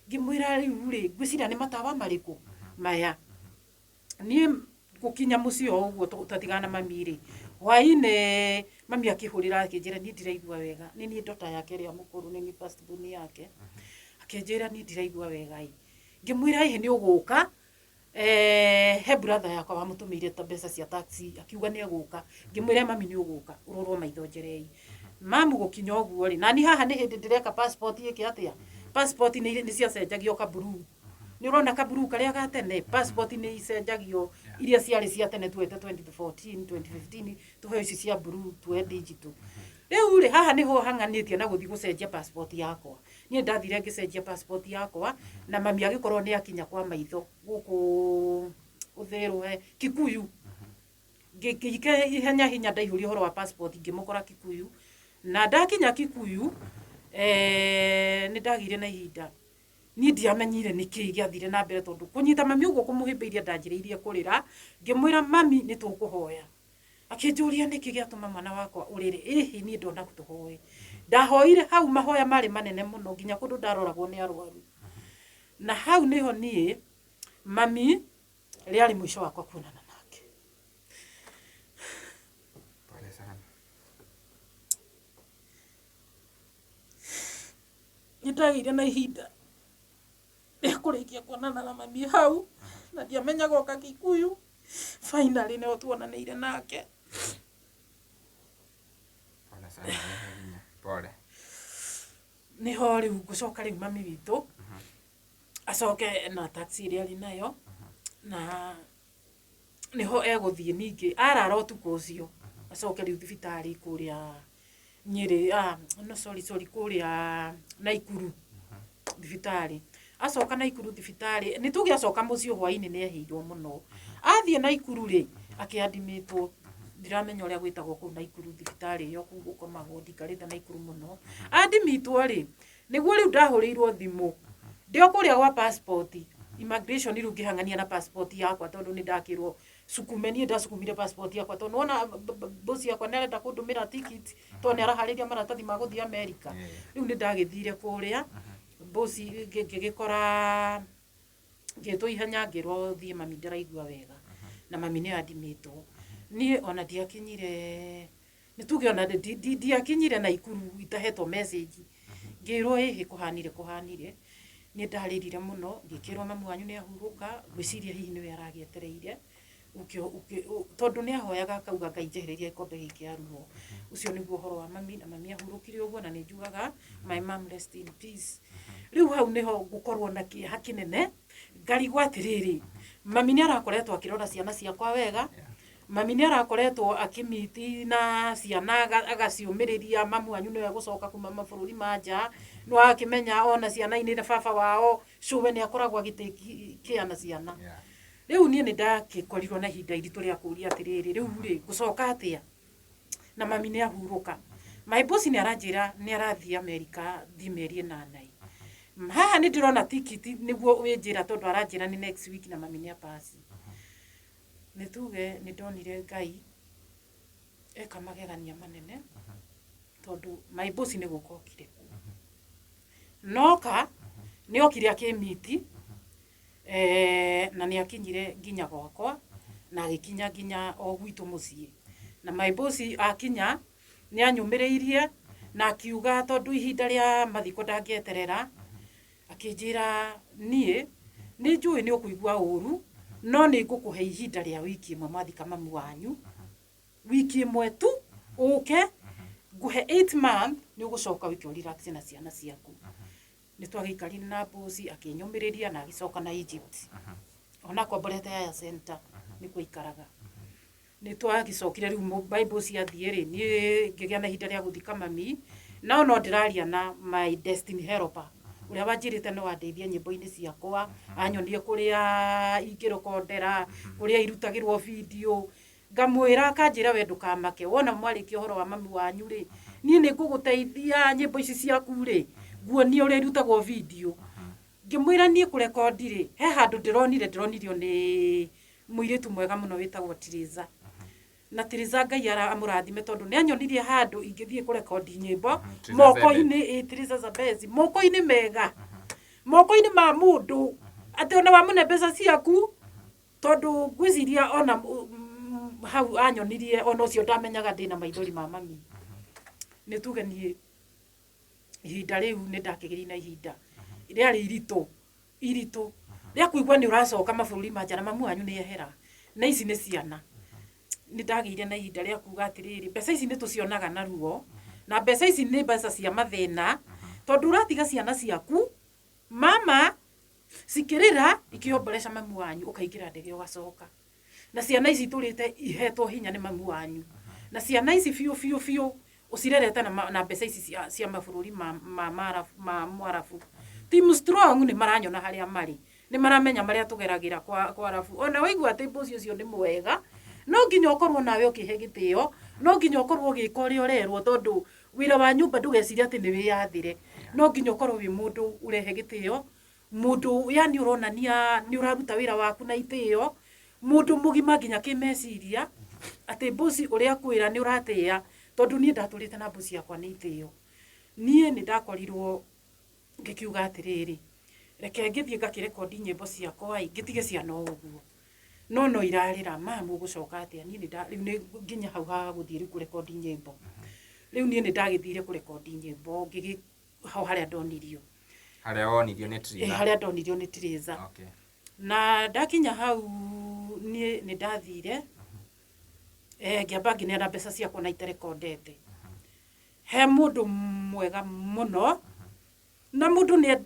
[SPEAKER 1] Ngĩmwĩra rĩu rĩ, ngwĩciria nĩ matawa marĩkũ maya. Niĩ gũkinya mũciĩ o ũguo twatigana na mami rĩ, hwainĩ mami akĩhũrĩra akĩnjĩra niĩ ndiraigua wega. Nĩ niĩ daughter yake ĩrĩa mũkũrũ, nĩ niĩ first born yake. Akĩnjĩra niĩ ndiraigua wega ĩ. Ngĩmwĩra ĩhĩ nĩ ũgũka, He brother yakwa wamũtũmĩire ta mbeca cia taxi, akiuga nĩ egũka. Ngĩmwĩra, "Mami, nĩ ũgũka ũrorwo maitho njerei." Mamu gũkinya ũguo rĩ, nani haha nĩ hĩndĩ ndĩreka passport ĩke atĩa, passport nĩ ciacenjagio kaburu, nĩ ũrona kaburu karĩa ga tene, passport nĩ icenjagio iria ciarĩ cia tene tuete 2014, 2015, tuheo ici cia blue, tuoe digital. Rĩu rĩ, haha nĩho hang'anĩtie na gũthiĩ gũcenjia passport yakwa. Niĩ ndathire ngĩcenjia passport yakwa, na mami agĩkorwo nĩ akinya kwa maitho gũkũ Ũthĩrũhe Kikuyu. Ngĩike ihenya hinya, ndaihũria ũhoro wa passport, ngĩmũkora Kikuyu. Na ndakinya Kikuyu, nĩ ndagĩire na ihinda niĩ ndiamenyire nĩkĩ gĩathire na mbere, tondũ kũnyita mami ũguo, kũmũhĩmbĩiria, ndanjĩrĩirie kũrĩra. Ngĩmwĩra, "Mami, nĩ tũkũhoya." Akĩnjũria, "Nĩkĩ gĩatũma mwana wakwa ũrĩre?" Ĩhĩ, niĩ ndona tũhoe, ndahoire hau, mahoya marĩ manene mũno nginya kũndũ ndaroragwo nĩ arwaru. Na hau nĩho niĩ mami rĩarĩ mũico wakwa kuonana nake.
[SPEAKER 2] Pole sana.
[SPEAKER 1] Nĩ ndagĩire na ihinda rĩa kũrĩkia kuonana na mami hau, na ndiamenyaga oka Kikuyu. Finally nĩho tuonanĩire nake.
[SPEAKER 2] Pole sana, wehe hinya. Pole.
[SPEAKER 1] Nĩho rĩu ngũcoka rĩu mami witũ acoke na taxi ĩrĩa arĩ nayo, na nĩho egũthiĩ ningĩ arara ũtukũ ũcio, acoke rĩu thibitarĩ kũrĩa Nyĩrĩ, no, sorry, sorry, kũrĩa Naikuru thibitarĩ. Acoka Naikuru thibitarĩ, nĩ tuge acoka mũciĩ hwainĩ, nĩ ehĩirwo mũno. Athiĩ Naikuru rĩ, akĩandimitwo, ndiramenya ũrĩa gwĩtagwo kũu Naikuru thibitarĩ ĩyo, kũu gũkomagwo, ndikarĩte Naikuru mũno. Andimitwo rĩ, nĩguo rĩu ndahũrĩirwo thimũ ndĩ o kũrĩa gwa passport immigration. Rĩu ngĩhang'ania na passport yakwa, tondũ nĩ ndakĩrwo cukume. Niĩ ndacukumire passport yakwa, tondũ nĩwona boss yakwa nĩ arenda kũndũmĩra ticket, tondũ nĩ araharĩria maratathi ma gũthiĩ America. Rĩu nĩ ndagĩthire kũrĩa boss, ngĩgĩkora ngĩtwo ihenya, ngĩrwo thiĩ, mami ndaraigua wega, na mami nĩ andimitwo. Niĩ ona ndiakinyire, nĩ tuge ona ndiakinyire Naikuru itahetwo message. Ngĩrwo ĩhĩ, kũhanire kũhanire. Niĩ ndarĩrire mũno, ngĩkĩrwo mamu wanyu nĩ ahurũka. Ngwĩciria hihi nĩwe aragĩetereire, tondũ nĩ ahoyaga akauga, "Ngai, njehereria gĩkombe gĩkĩ kĩa ruo." Ũcio nĩguo ũhoro wa mami, na mami ahurũkire ũguo, na nĩ njugaga, "My mom, rest in peace." Rĩu hau nĩho ngũkorwo na kĩeha kĩnene, ngarigwo atĩrĩrĩ, mami nĩ arakoretwo akĩrora ciana ciakwa wega, mami nĩ arakoretwo akĩmiti na ciana, agaciũmĩrĩria, mamu wanyu nĩwe gũcoka kuma mabũrũri ma nja, nĩ wakĩmenya ona ciana-inĩ na baba wao cũwe nĩ akoragwo agĩtake care na ciana. Rĩu niĩ nĩ ndakĩkorirwo na ihinda iritũ rĩa kũũria atĩrĩrĩ, rĩu rĩ, ngũcoka atĩa na mami nĩ ahurũka? My boss nĩ aranjĩra nĩ arathiĩ America, thiĩ mĩeri 8 ĩ haha nĩ ndĩrona tikiti nĩguo wĩnjĩra, tondũ aranjĩra nĩ next week, na mami nĩ apasi. Nĩ tuge nĩ ndonire Ngai eka magegania manene, tondũ my boss nĩ gũka okire, noka nĩ okire akĩmiti, na nĩ akinyire nginya gwakwa, na agĩkinya nginya o gwitũ mũciĩ. Na my boss akinya nĩ anyũmĩrĩirie na akiuga tondũ ihinda rĩa mathiko ndangĩeterera, akĩnjĩra, "Niĩ nĩ njũĩ nĩ ũkũigua ũru, no nĩ ngũkũhe ihinda rĩa wiki 1 mwathika mamu wanyu, wiki 1 tu, ũke ngũhe 8 month, nĩ ũgũcoka wike ũrelax na ciana ciaku." Nĩ twagĩikarire na boss, akĩnyũmĩrĩria na agĩcoka na Egypt, ona akomborete Yaya Center nĩkuo aikaraga. Nĩ twagĩcokire rĩu my boss athiĩ rĩ, niĩ ngĩgĩa na ihinda rĩa gũthika mami. No no ndĩraria na my destiny helper ũrĩa wanjĩrĩte no andeithie nyĩmbo-inĩ ciakwa, anyonie kũrĩa ingĩrokondera, kũrĩa irutagĩrwo video. Ngamwĩra, akanjĩra, "We ndũkamake, wona mwarĩkia ũhoro wa mami wanyu rĩ, niĩ nĩ ngũgũteithia nyĩmbo ici ciaku rĩ, nguonie ũrĩa irutagwo video." Ngĩmwĩra niĩ kũrekondi rĩ, he handũ ndĩronire, ndĩronirio nĩ mũirĩtu mwega mũno wĩtagwo Tiriza, na Tiriza Ngai amũrathime, tondũ nĩ anyonirie handũ ingĩthiĩ kũrekondi nyĩmbo.
[SPEAKER 2] Tiriza.
[SPEAKER 1] Moko-inĩ, ĩ, Tiriza Zabezi, moko-inĩ mega, moko-inĩ ma mũndũ atĩ ona wamũne mbeca ciaku, tondũ ngwĩciria ona hau anyonirie, ona ũcio ndamenyaga ndĩna maithori ma mami. Nĩ tuge niĩ ihinda rĩu nĩ ndakĩgĩrĩ na ihinda rĩarĩ iritũ iritũ. Rĩa kũigua nĩ ũracoka mabũrũri ma nja na mamu wanyu nĩ ehera na ici nĩ ciana. Nĩ ndagĩire na ihinda rĩa kuga atĩrĩrĩ, mbeca ici nĩ tũcionaga na ruo, na mbeca ici nĩ mbeca cia mathĩna, tondũ ũratiga ciana ciaku mama cikĩrĩra ikĩomboreca mamu wanyu, ũkaingĩra ndege ũgacoka. Na ciana ici itũrĩte ihetwo hinya nĩ mamu wanyu. Na ciana ici biũ biũ biũ ũcirerete na mbeca ici cia mabũrũri ma Mwarabu. Team Strong nĩ maranyona harĩa marĩ. Nĩ maramenya marĩa tũgeragĩra kwa Arabu. Ona waigua atĩ mboci ũcio nĩ mwega, no nginya ũkorwo nawe ũkĩhe gĩtĩo, no nginya ũkorwo ũgĩka ũrĩa ũrerwo, tondũ wĩra wa nyũmba ndũgecirie atĩ nĩ wĩyathĩre. No nginya ũkorwo wĩ mũndũ ũrehe gĩtĩo, mũndũ yani ũronania nĩ ũraruta wĩra waku na itĩo, mũndũ mũgima nginya kĩmeciria, atĩ mboci ũrĩa akwĩra nĩ ũratĩĩa, tondũ niĩ ndatũrĩte na mboci yakwa nĩ itĩo. Niĩ nĩ ndakorirwo ngĩkiuga atĩrĩrĩ, reke ngĩthiĩ ngakĩrekondi nyĩmbo ciakwa ĩ, ngĩtige ciana o ũguo. No no irarĩra, mama ũgũcoka atĩa? Niĩ nĩ rĩu nĩ nginya hau ha gũthiĩ rĩu kũrekondi nyĩmbo. Rĩu niĩ nĩ ndagĩthire kũrekondi nyĩmbo, ngĩgĩ hau harĩa ndonirio.
[SPEAKER 2] Harĩa wonirio nĩ Triza.
[SPEAKER 1] Harĩa ndonirio nĩ Triza.
[SPEAKER 2] Okay.
[SPEAKER 1] Na ndakinya hau niĩ nĩ ndathire, ngĩamba ngĩneana mbeca ciakwa na itarekondete. He mũndũ mwega mũno, na mũndũ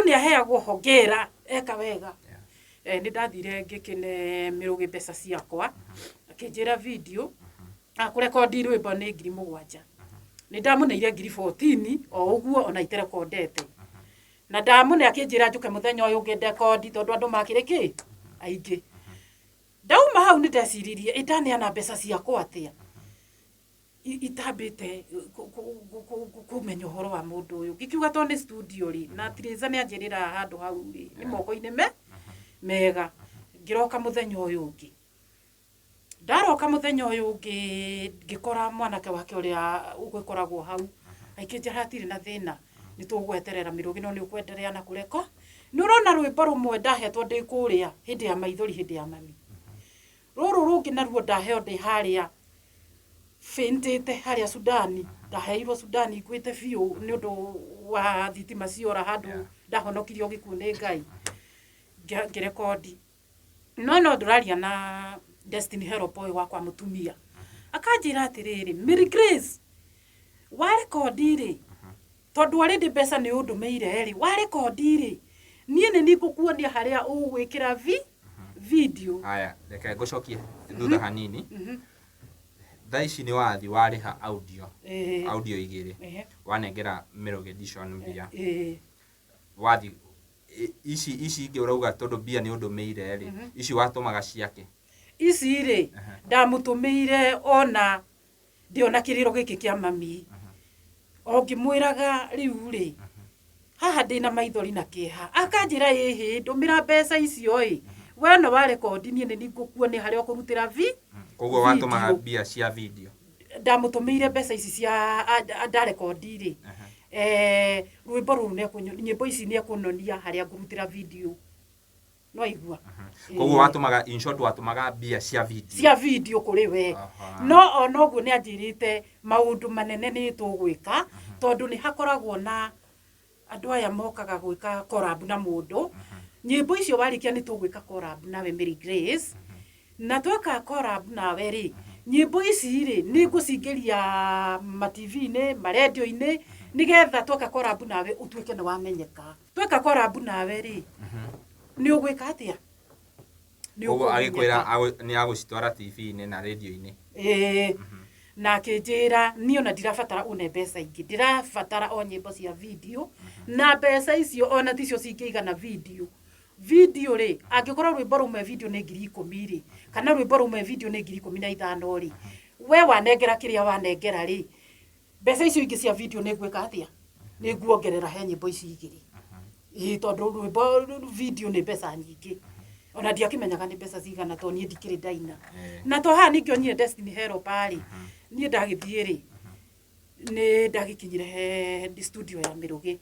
[SPEAKER 1] nĩ aheagwo hongera eka wega. Nĩ ndathire ngĩkĩne Mĩrũgĩ mbeca ciakwa, akĩnjĩra video, kũrekondi rwĩmbo nĩ 7,000. Nĩ ndamũneire ngiri 14 o ũguo ona itarekondete. Na ndamũne akĩnjĩra njũke mũthenya ũyũ ũngĩ ndekondi tondũ andũ makĩrĩ kĩ? Aingĩ. Ndauma hau nĩ ndeciririe, ĩ ndaneana mbeca ciakwa atĩa? Itambĩte kũmenya ũhoro wa mũndũ ũyũ. Ngĩkiuga tondũ nĩ studio rĩ, na Triza nĩ anjĩrĩra handũ hau rĩ, nĩ moko-inĩ mega. Ngĩroka mũthenya ũyũ ũngĩ. Ndaroka mũthenya ũyũ ũngĩ ngĩkora mwanake wake ũrĩa ũgĩkoragwo hau. Akĩnjĩra hatirĩ na thĩna, nĩ tũgweterera Mĩrũgĩ no nĩ ũkwenderea na kũreko. Nĩ ũrona rwĩmbo rũmwe ndahetwo ndĩ kũrĩa hĩndĩ ya maithori, hĩndĩ ya mami. Rũrũ rũngĩ naruo ndaheo ndĩ harĩa faintĩte harĩa Sudani, ndaheirwo Sudani nguĩte biũ nĩ ũndũ wa thitima ciora handũ ndahonokirio gĩkuũ nĩ Ngai. Ngĩrekondi. No no ndũraria na Destiny Help ũyũ wakwa mũtumia. Akanjĩra atĩrĩrĩ, Mary Grace, warekondi rĩ, tondũ already mbeca nĩ ũndũmĩire rĩ, warekondi rĩ, niĩ nĩ niĩ ngũkuonia harĩa ũgwĩkĩra video.
[SPEAKER 2] Haya, reke ngũcokie thutha hanini. Thaa ici nĩ wathi warĩha audio. Audio igĩrĩ. Wanengera Mĩrũgĩ Edition mbia. Wathi ici ingĩ ũrauga tondũ mbia nĩ ũndũmĩire rĩ, ici watũmaga ciake?
[SPEAKER 1] Ici rĩ, ndamũtũmĩire ona ndĩona kĩrĩro gĩkĩ kĩa mami. O ngĩmwĩraga rĩu rĩ, haha ndĩna maithori na kĩeha. Akanjĩra ĩhĩ, ndũmĩra mbeca icio ĩ. We no warekondi niĩ nĩ ngũkuonia harĩa ũkũrutĩra
[SPEAKER 2] Koguo watũmaga mbia cia video?
[SPEAKER 1] Ndamũtũmĩire mbeca ici cia ndarekondi rĩ. Rwĩmbo rũrũ nĩ nyĩmbo ici nĩ ekũnonia harĩa ngũrutĩra video. No aigua.
[SPEAKER 2] Koguo watũmaga, in short watũmaga mbia cia video.
[SPEAKER 1] Cia video kũrĩ we. No ona ũguo nĩ anjĩrĩte maũndũ manene nĩ tũgwĩka, tondũ nĩ hakoragwo na andũ aya mokaga gwĩka collab na mũndũ. Nyĩmbo icio warĩkia nĩ tũgwĩka collab nawe Mary Grace. Na tweka collab nawe rĩ, nyĩmbo ici rĩ, nĩ ngũcingĩria ma T V-inĩ, ma radio-inĩ, nĩgetha tweka collab nawe ũtuĩke nĩ wamenyeka. Tweka collab nawe rĩ, nĩ ũgwĩka atĩa? Nĩ
[SPEAKER 2] Koguo agĩkwĩra
[SPEAKER 1] ũkũmenyeka.
[SPEAKER 2] Nĩ agũcitwara T V-inĩ na radio-inĩ.
[SPEAKER 1] Na akĩnjĩra niĩ ona ndirabatara une mbeca ingĩ, ndirabatara o nyĩmbo cia video, na mbeca icio ona ticio cingĩigana video. Video rĩ, angĩkorwo rwĩmbo rũmwe video nĩ 10,000 rĩ, kana rwĩmbo rũmwe video nĩ 15,000 rĩ, we wanengera kĩrĩa wanengera rĩ, mbeca icio ingĩ cia video nĩ ngwĩka atĩa? Nĩ nguongerera he nyĩmbo ici igĩrĩ. Ĩĩ, tondũ rwĩmbo video nĩ mbeca nyingĩ. Ona ndiakĩmenyaga nĩ mbeca cigana tondũ niĩ ndikĩrĩ ndaina. Na to haha ningĩ onire Destiny Help rĩ, niĩ ndagĩthiĩ rĩ, nĩ ndagĩkinyire he studio ya Mĩrũgĩ.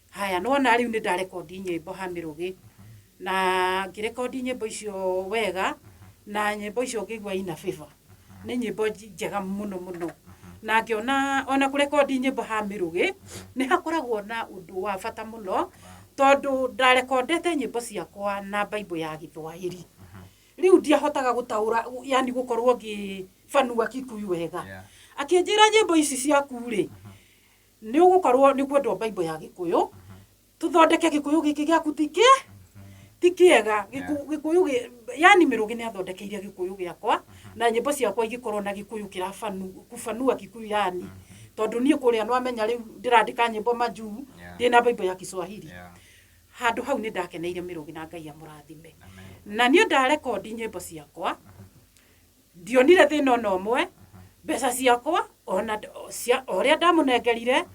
[SPEAKER 1] Haya, nĩwona rĩu nĩ ndarekondi nyĩmbo ha Mĩrũgĩ. Na ngĩrekondi nyĩmbo icio wega, na nyĩmbo icio ngĩigua ina favor. Nĩ nyĩmbo njega mũno mũno. Na ngĩona ona kũrekondi nyĩmbo ha Mĩrũgĩ, nĩ hakoragwo na ũndũ wa bata mũno, Tondũ ndarekondete nyĩmbo ciakwa na Bible ya Gĩthwaĩri, rĩu ndiahotaga gũtaũra, yani gũkorwo ngĩbanua Kikuyu wega. Akĩnjĩra nyĩmbo ici ciaku rĩ, nĩ ũgũkorwo nĩ kwendwo Bible ya Gĩkũyũ, tũthondeke Gĩkũyũ gĩkĩ gĩaku ti kĩega. Gĩkũyũ yani Mĩrũgĩ nĩ athondekeire Gĩkũyũ gĩakwa na nyĩmbo ciakwa igĩkorwo na Gĩkũyũ kĩrabanu kubanua Kikuyu, yani tondũ niĩ kũrĩa nwamenya rĩu ndĩrandĩka nyĩmbo majuu ndĩna Bible ya Kiswahili. Handũ hau nĩ ndakeneire Mĩrũgĩ na Ngai amũrathime.
[SPEAKER 2] Amen.
[SPEAKER 1] Na niĩ ndarekondi nyĩmbo ciakwa ndionire thĩna ona ũmwe. Mbeca ciakwa ona cia o ũrĩa ndamũnengerire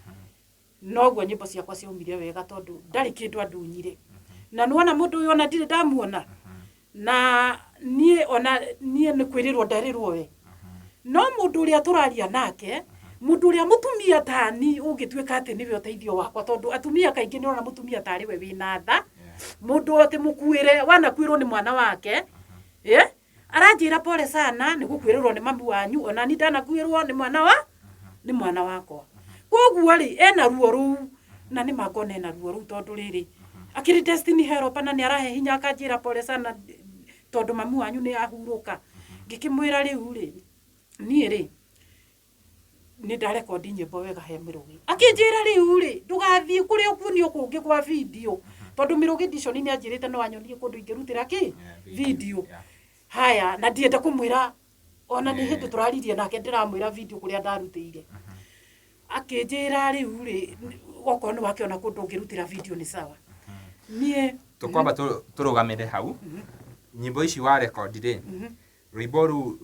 [SPEAKER 1] noguo nyĩmbo ciakwa ciaumire wega, tondũ ndarĩ kĩndũ andunyire. Na nĩwona mũndũ ũyũ ona ndirĩ ndamuona, na niĩ ona niĩ nĩ kwĩrĩrwo nderĩrwo we no mũndũ ũrĩa tũraria nake, mũndũ ũrĩa mũtumia tani ũngĩtuĩka atĩ nĩwe ũteithio wakwa, tondũ atumia kaingĩ nĩ ũrona mũtumia tarĩ we wĩna tha, mũndũ atĩ mũkuĩre wanakuĩrwo nĩ mwana wake, aranjĩra pole sana nĩ gũkuĩrĩrwo nĩ mamu wanyu, ona ni ndanakuĩrwo nĩ mwana wa nĩ mwana wakwa. Koguo rĩ, ena ruo rũu na nĩ mangona ena ruo rũu, tondũ rĩrĩ akĩrĩ destiny helper na nĩ arahe hinya, akanjĩra pole sana tondũ mamu wanyu nĩ ahurũka. Ngĩkĩmwĩra rĩu rĩ, niĩ rĩ nĩ ndarekondi nyĩmbo wega he Mĩrũgĩ. Akĩnjĩra rĩu rĩ, ndũgathiĩ kũrĩa ũkuonio kũngĩ kwa video, tondũ Mĩrũgĩ Dishon nĩ anjĩrĩte no anyonie kũndũ ingĩrutĩra kĩ video. Haya, na ndienda kũmwĩra ona nĩ hĩndĩ tũraririe nake ndĩramwĩra video kũrĩa ndarutĩire. Akĩnjĩra rĩu rĩ, okorwo nĩ wakĩona kũndũ ũngĩrutĩra video nĩ sawa. Niĩ
[SPEAKER 2] Tũkwamba tũrũgamĩre hau. Nyĩmbo ici warekondi rĩ, rwĩmbo rũu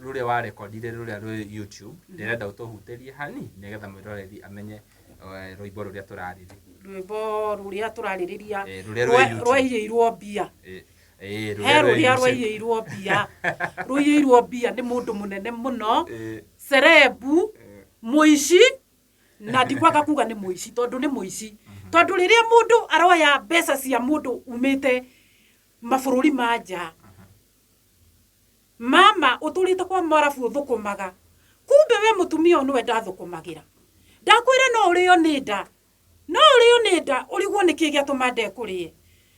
[SPEAKER 2] rũrĩa warekondire rũrĩa rwĩ YouTube, ndĩrenda ũtũhutĩrie hani nĩgetha mwĩroreri amenye rwĩmbo rũrĩa tũrarĩrĩria.
[SPEAKER 1] Rwĩmbo rũrĩa tũrarĩrĩria?
[SPEAKER 2] Rũrĩa rwĩ YouTube.
[SPEAKER 1] Rwaiyĩirwo mbia.
[SPEAKER 2] He
[SPEAKER 1] Rũrĩa
[SPEAKER 2] rwĩ YouTube.
[SPEAKER 1] Rwaiyĩirwo mbia, rũiyĩirwo mbia nĩ mũndũ mũnene mũno, celeb, mũici, na ndikwaga kuga nĩ mũici tondũ nĩ mũici, tondũ rĩrĩa mũndũ aroya mbeca cia mũndũ umĩte mabũrũri ma nja, mama ũtũrĩte kwa mwarabu ũthũkũmaga, kumbe we mũtumia ũyũ nĩwe ndathũkũmagĩra. Ndakwĩra no ũrĩo nĩ nda, no ũrĩo nĩ nda ũrigwo nĩkĩ gĩatũma nda ĩkũrĩe,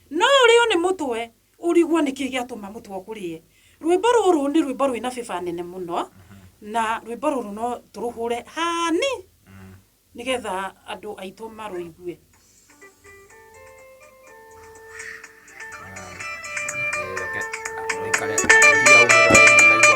[SPEAKER 1] no ũrĩo nĩ mũtwe ũrigwo nĩkĩ gĩatũma mũtwe ũkũrĩe. Rwĩmbo rũrũ nĩ rwĩmbo rwĩna bĩba nene mũno, na rwĩmbo rũrũ no tũrũhũre hani nĩgetha andũ aitũ marũigue.
[SPEAKER 2] Reke rũikare hihi hau mwĩroreri nĩ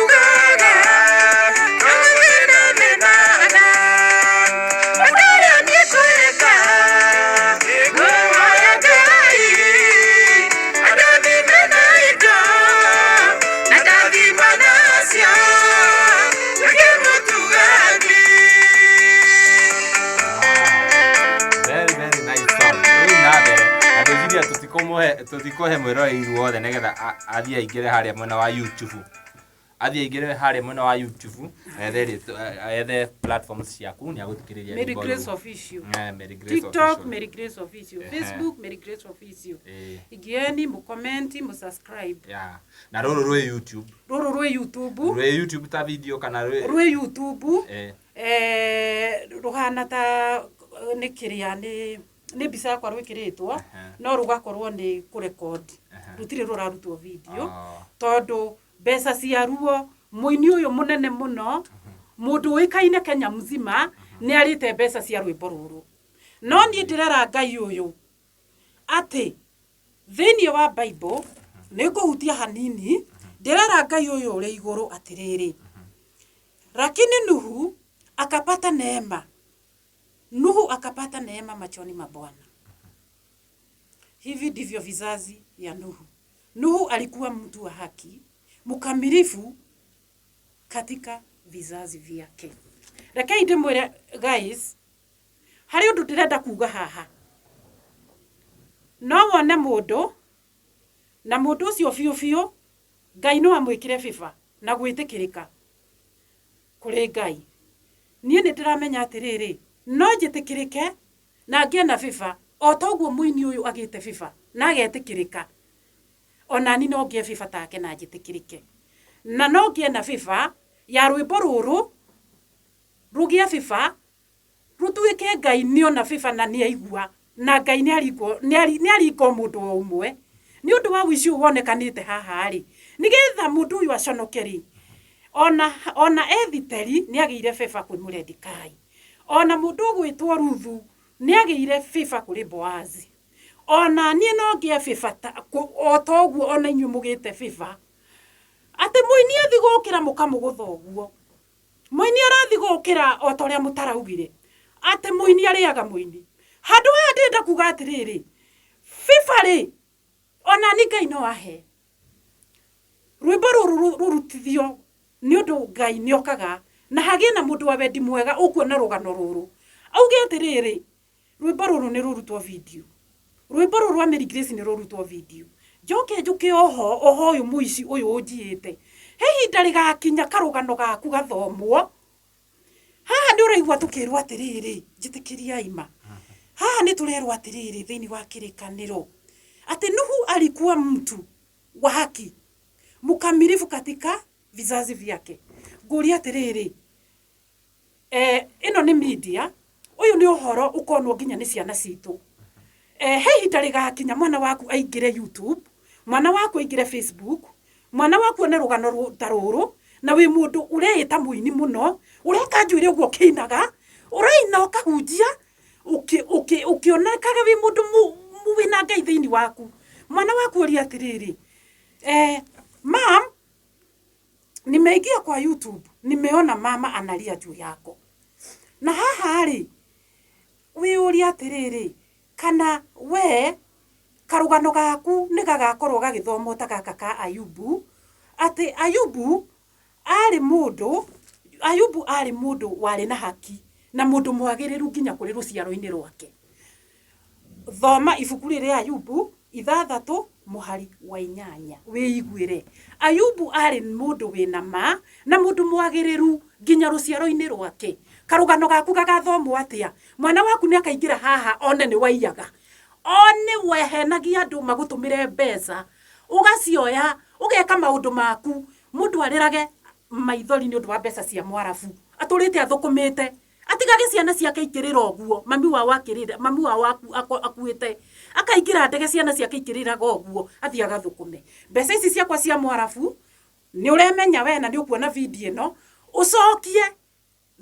[SPEAKER 2] ũraigua wega. Very very nice song. Rĩu na mbere na ngwĩciria tũtikũhe mwĩroreri wothe nĩgetha athiĩ aingĩre harĩa mwena wa YouTube, athiĩ aingĩre harĩa mwena wa YouTube ethe platforms ciaku nĩ agũthikĩrĩria
[SPEAKER 1] Mary
[SPEAKER 2] rwĩmbo
[SPEAKER 1] Grace
[SPEAKER 2] rũu.
[SPEAKER 1] Official.
[SPEAKER 2] Mary Grace
[SPEAKER 1] TikTok.
[SPEAKER 2] Official.
[SPEAKER 1] Mary Grace Official. Facebook Mary Grace Official. Ingieni mukomenti, musubscribe.
[SPEAKER 2] Yeah. Na rũrũ rwĩ YouTube?
[SPEAKER 1] Rũrũ rwĩ YouTube.
[SPEAKER 2] Rwĩ YouTube ta video kana rwĩ
[SPEAKER 1] Rwĩ YouTube. Rũhana ta nĩ kĩrĩa nĩ mbica yakwa rwĩkĩrĩtwo, no rũgakorwo nĩ kũrekondi. Rũtirĩ rũrarutwo video.
[SPEAKER 2] Oh.
[SPEAKER 1] Tondũ mbeca ciaruo, mũini ũyũ mũnene mũno, mũndũ ũĩkaine Kenya mzima, nĩ arĩte mbeca cia rwĩmbo rũrũ. No niĩ ndĩrera Ngai ũyũ atĩ thĩinĩ wa Bible, nĩ ngũhutia hanini, ndĩrera Ngai ũyũ ũrĩ igũrũ atĩrĩrĩ, lakini Nuhu akapata neema, Nuhu akapata neema machoni ma Bwana. Hivi ndivyo vizazi ya Nuhu. Nuhu alikuwa mtu wa haki, mkamilifu katika vizazi vyake. Rekei ndĩmwĩre guys, harĩ ũndũ ndĩrenda kuga haha. No wone mũndũ, na mũndũ ũcio biũ biũ, Ngai no amwĩkĩre favor na gwĩtĩkĩrĩka kũrĩ Ngai. Niĩ nĩ ndĩramenya atĩrĩrĩ, no njĩtĩkĩrĩke na ngĩe na favor o ta ũguo mũini ũyũ agĩte favor na agetĩkĩrĩka. Ona ni no ngĩe favor take na njĩtĩkĩrĩke. Na no ngĩe na favor ya rwĩmbo rũrũ rũgĩe favor, rũtuĩke Ngai nĩona favor na nĩaigua, na Ngai nĩaringa o mũndũ o ũmwe. Nĩ ũndũ wa ũici ũyũ wonekanĩte haha rĩ, nĩgetha mũndũ ũyũ aconoke rĩ, ona Ethiteri nĩagĩire favor kwĩ Mũredikai. Ona mũndũ ũgwĩtwo Ruthu nĩagĩire favor kũrĩ Boazi. Ona niĩ no ngĩe favor o ta ũguo ona inyuĩ mũgĩte favor. Atĩ mũini athi gũkĩra mũkamũgũtha ũguo. Mũini arathi gũkĩra o ta ũrĩa mũtaraugire. Atĩ mũini arĩaga mũini. Handũ haha ndĩrenda kuga atĩrĩrĩ, favor rĩ, ona ni Ngai no ahe. Rwĩmbo rũrũ rũrutithio nĩ ũndũ Ngai nĩokaga na hagĩe na mũndũ wa wendi mwega ũkuona rũgano rũrũ. Auge atĩrĩrĩ, rwĩmbo rũrũ nĩ rũrutwo video. Rwĩmbo rũrũ rwa Mary Grace nĩ rũrutwo video. Njoke njũke oho, oho ũyũ mũici ũyũ ũnjiĩte. He ihinda rĩgakinya karũgano gaku gathomwo. Haha nĩ ũraigua tũkĩrwo atĩrĩrĩ, njĩtĩkĩriai ma. Haha nĩ tũrerwo atĩrĩrĩ thĩinĩ wa kĩrĩkanĩro atĩ Nuhu alikuwa mtu wa haki, mkamilifu katika vizazi vyake. Ngũria atĩrĩrĩ, ĩno nĩ media, ũyũ nĩ ũhoro ũkonwo nginya nĩ ciana citũ. He ihinda rĩgakinya mwana waku aingĩre YouTube, mwana waku aingĩre Facebook, mwana waku one rũgano ta rũrũ, na wĩ mũndũ ũreĩta mũini mũno, ũreka njuĩrĩ ũguo ũkĩinaga, ũraina ũkahunjia, ũkĩonekaga wĩ mũndũ wĩna Ngai thĩinĩ waku. Mwana waku oria atĩrĩrĩ, mam, nimeingia kwa YouTube, nimeona mama analia juu yako. Na haha rĩ, wĩyũrie atĩrĩrĩ, kana we karũgano gaku nĩ gagakorwo gagĩthomwo ta gaka ka Ayubu, atĩ Ayubu arĩ mũndũ, Ayubu arĩ mũndũ warĩ na haki na mũndũ mwagĩrĩru nginya kũrĩ rũciaro-inĩ rwake. Thoma ibuku rĩrĩ rĩa Ayubu 6 mũhari wa 8 wĩiguĩre. Ayubu arĩ mũndũ wĩna ma na mũndũ mwagĩrĩru nginya rũciaro-inĩ rwake. Karũgano gaku gagathomwo atĩa? Mwana waku nĩ akaingĩra haha one nĩ waiyaga, one wehenagia andũ magũtũmĩre mbeca, ũgacioya ũgeka maũndũ maku, mũndũ arĩrage maithori nĩ ũndũ wa mbeca cia mwarabu, atũrĩte athũkũmĩte, atigage ciana ciake ikĩrĩra ũguo, mami wao akĩrĩra, mami wao akuĩte, akaingĩra ndege ciana ciake ikĩrĩraga ũguo, athiĩ agathũkũme. Mbeca ici ciakwa cia mwarabu, nĩ ũremenya we na nĩ ũkuona video ĩno, ũcokie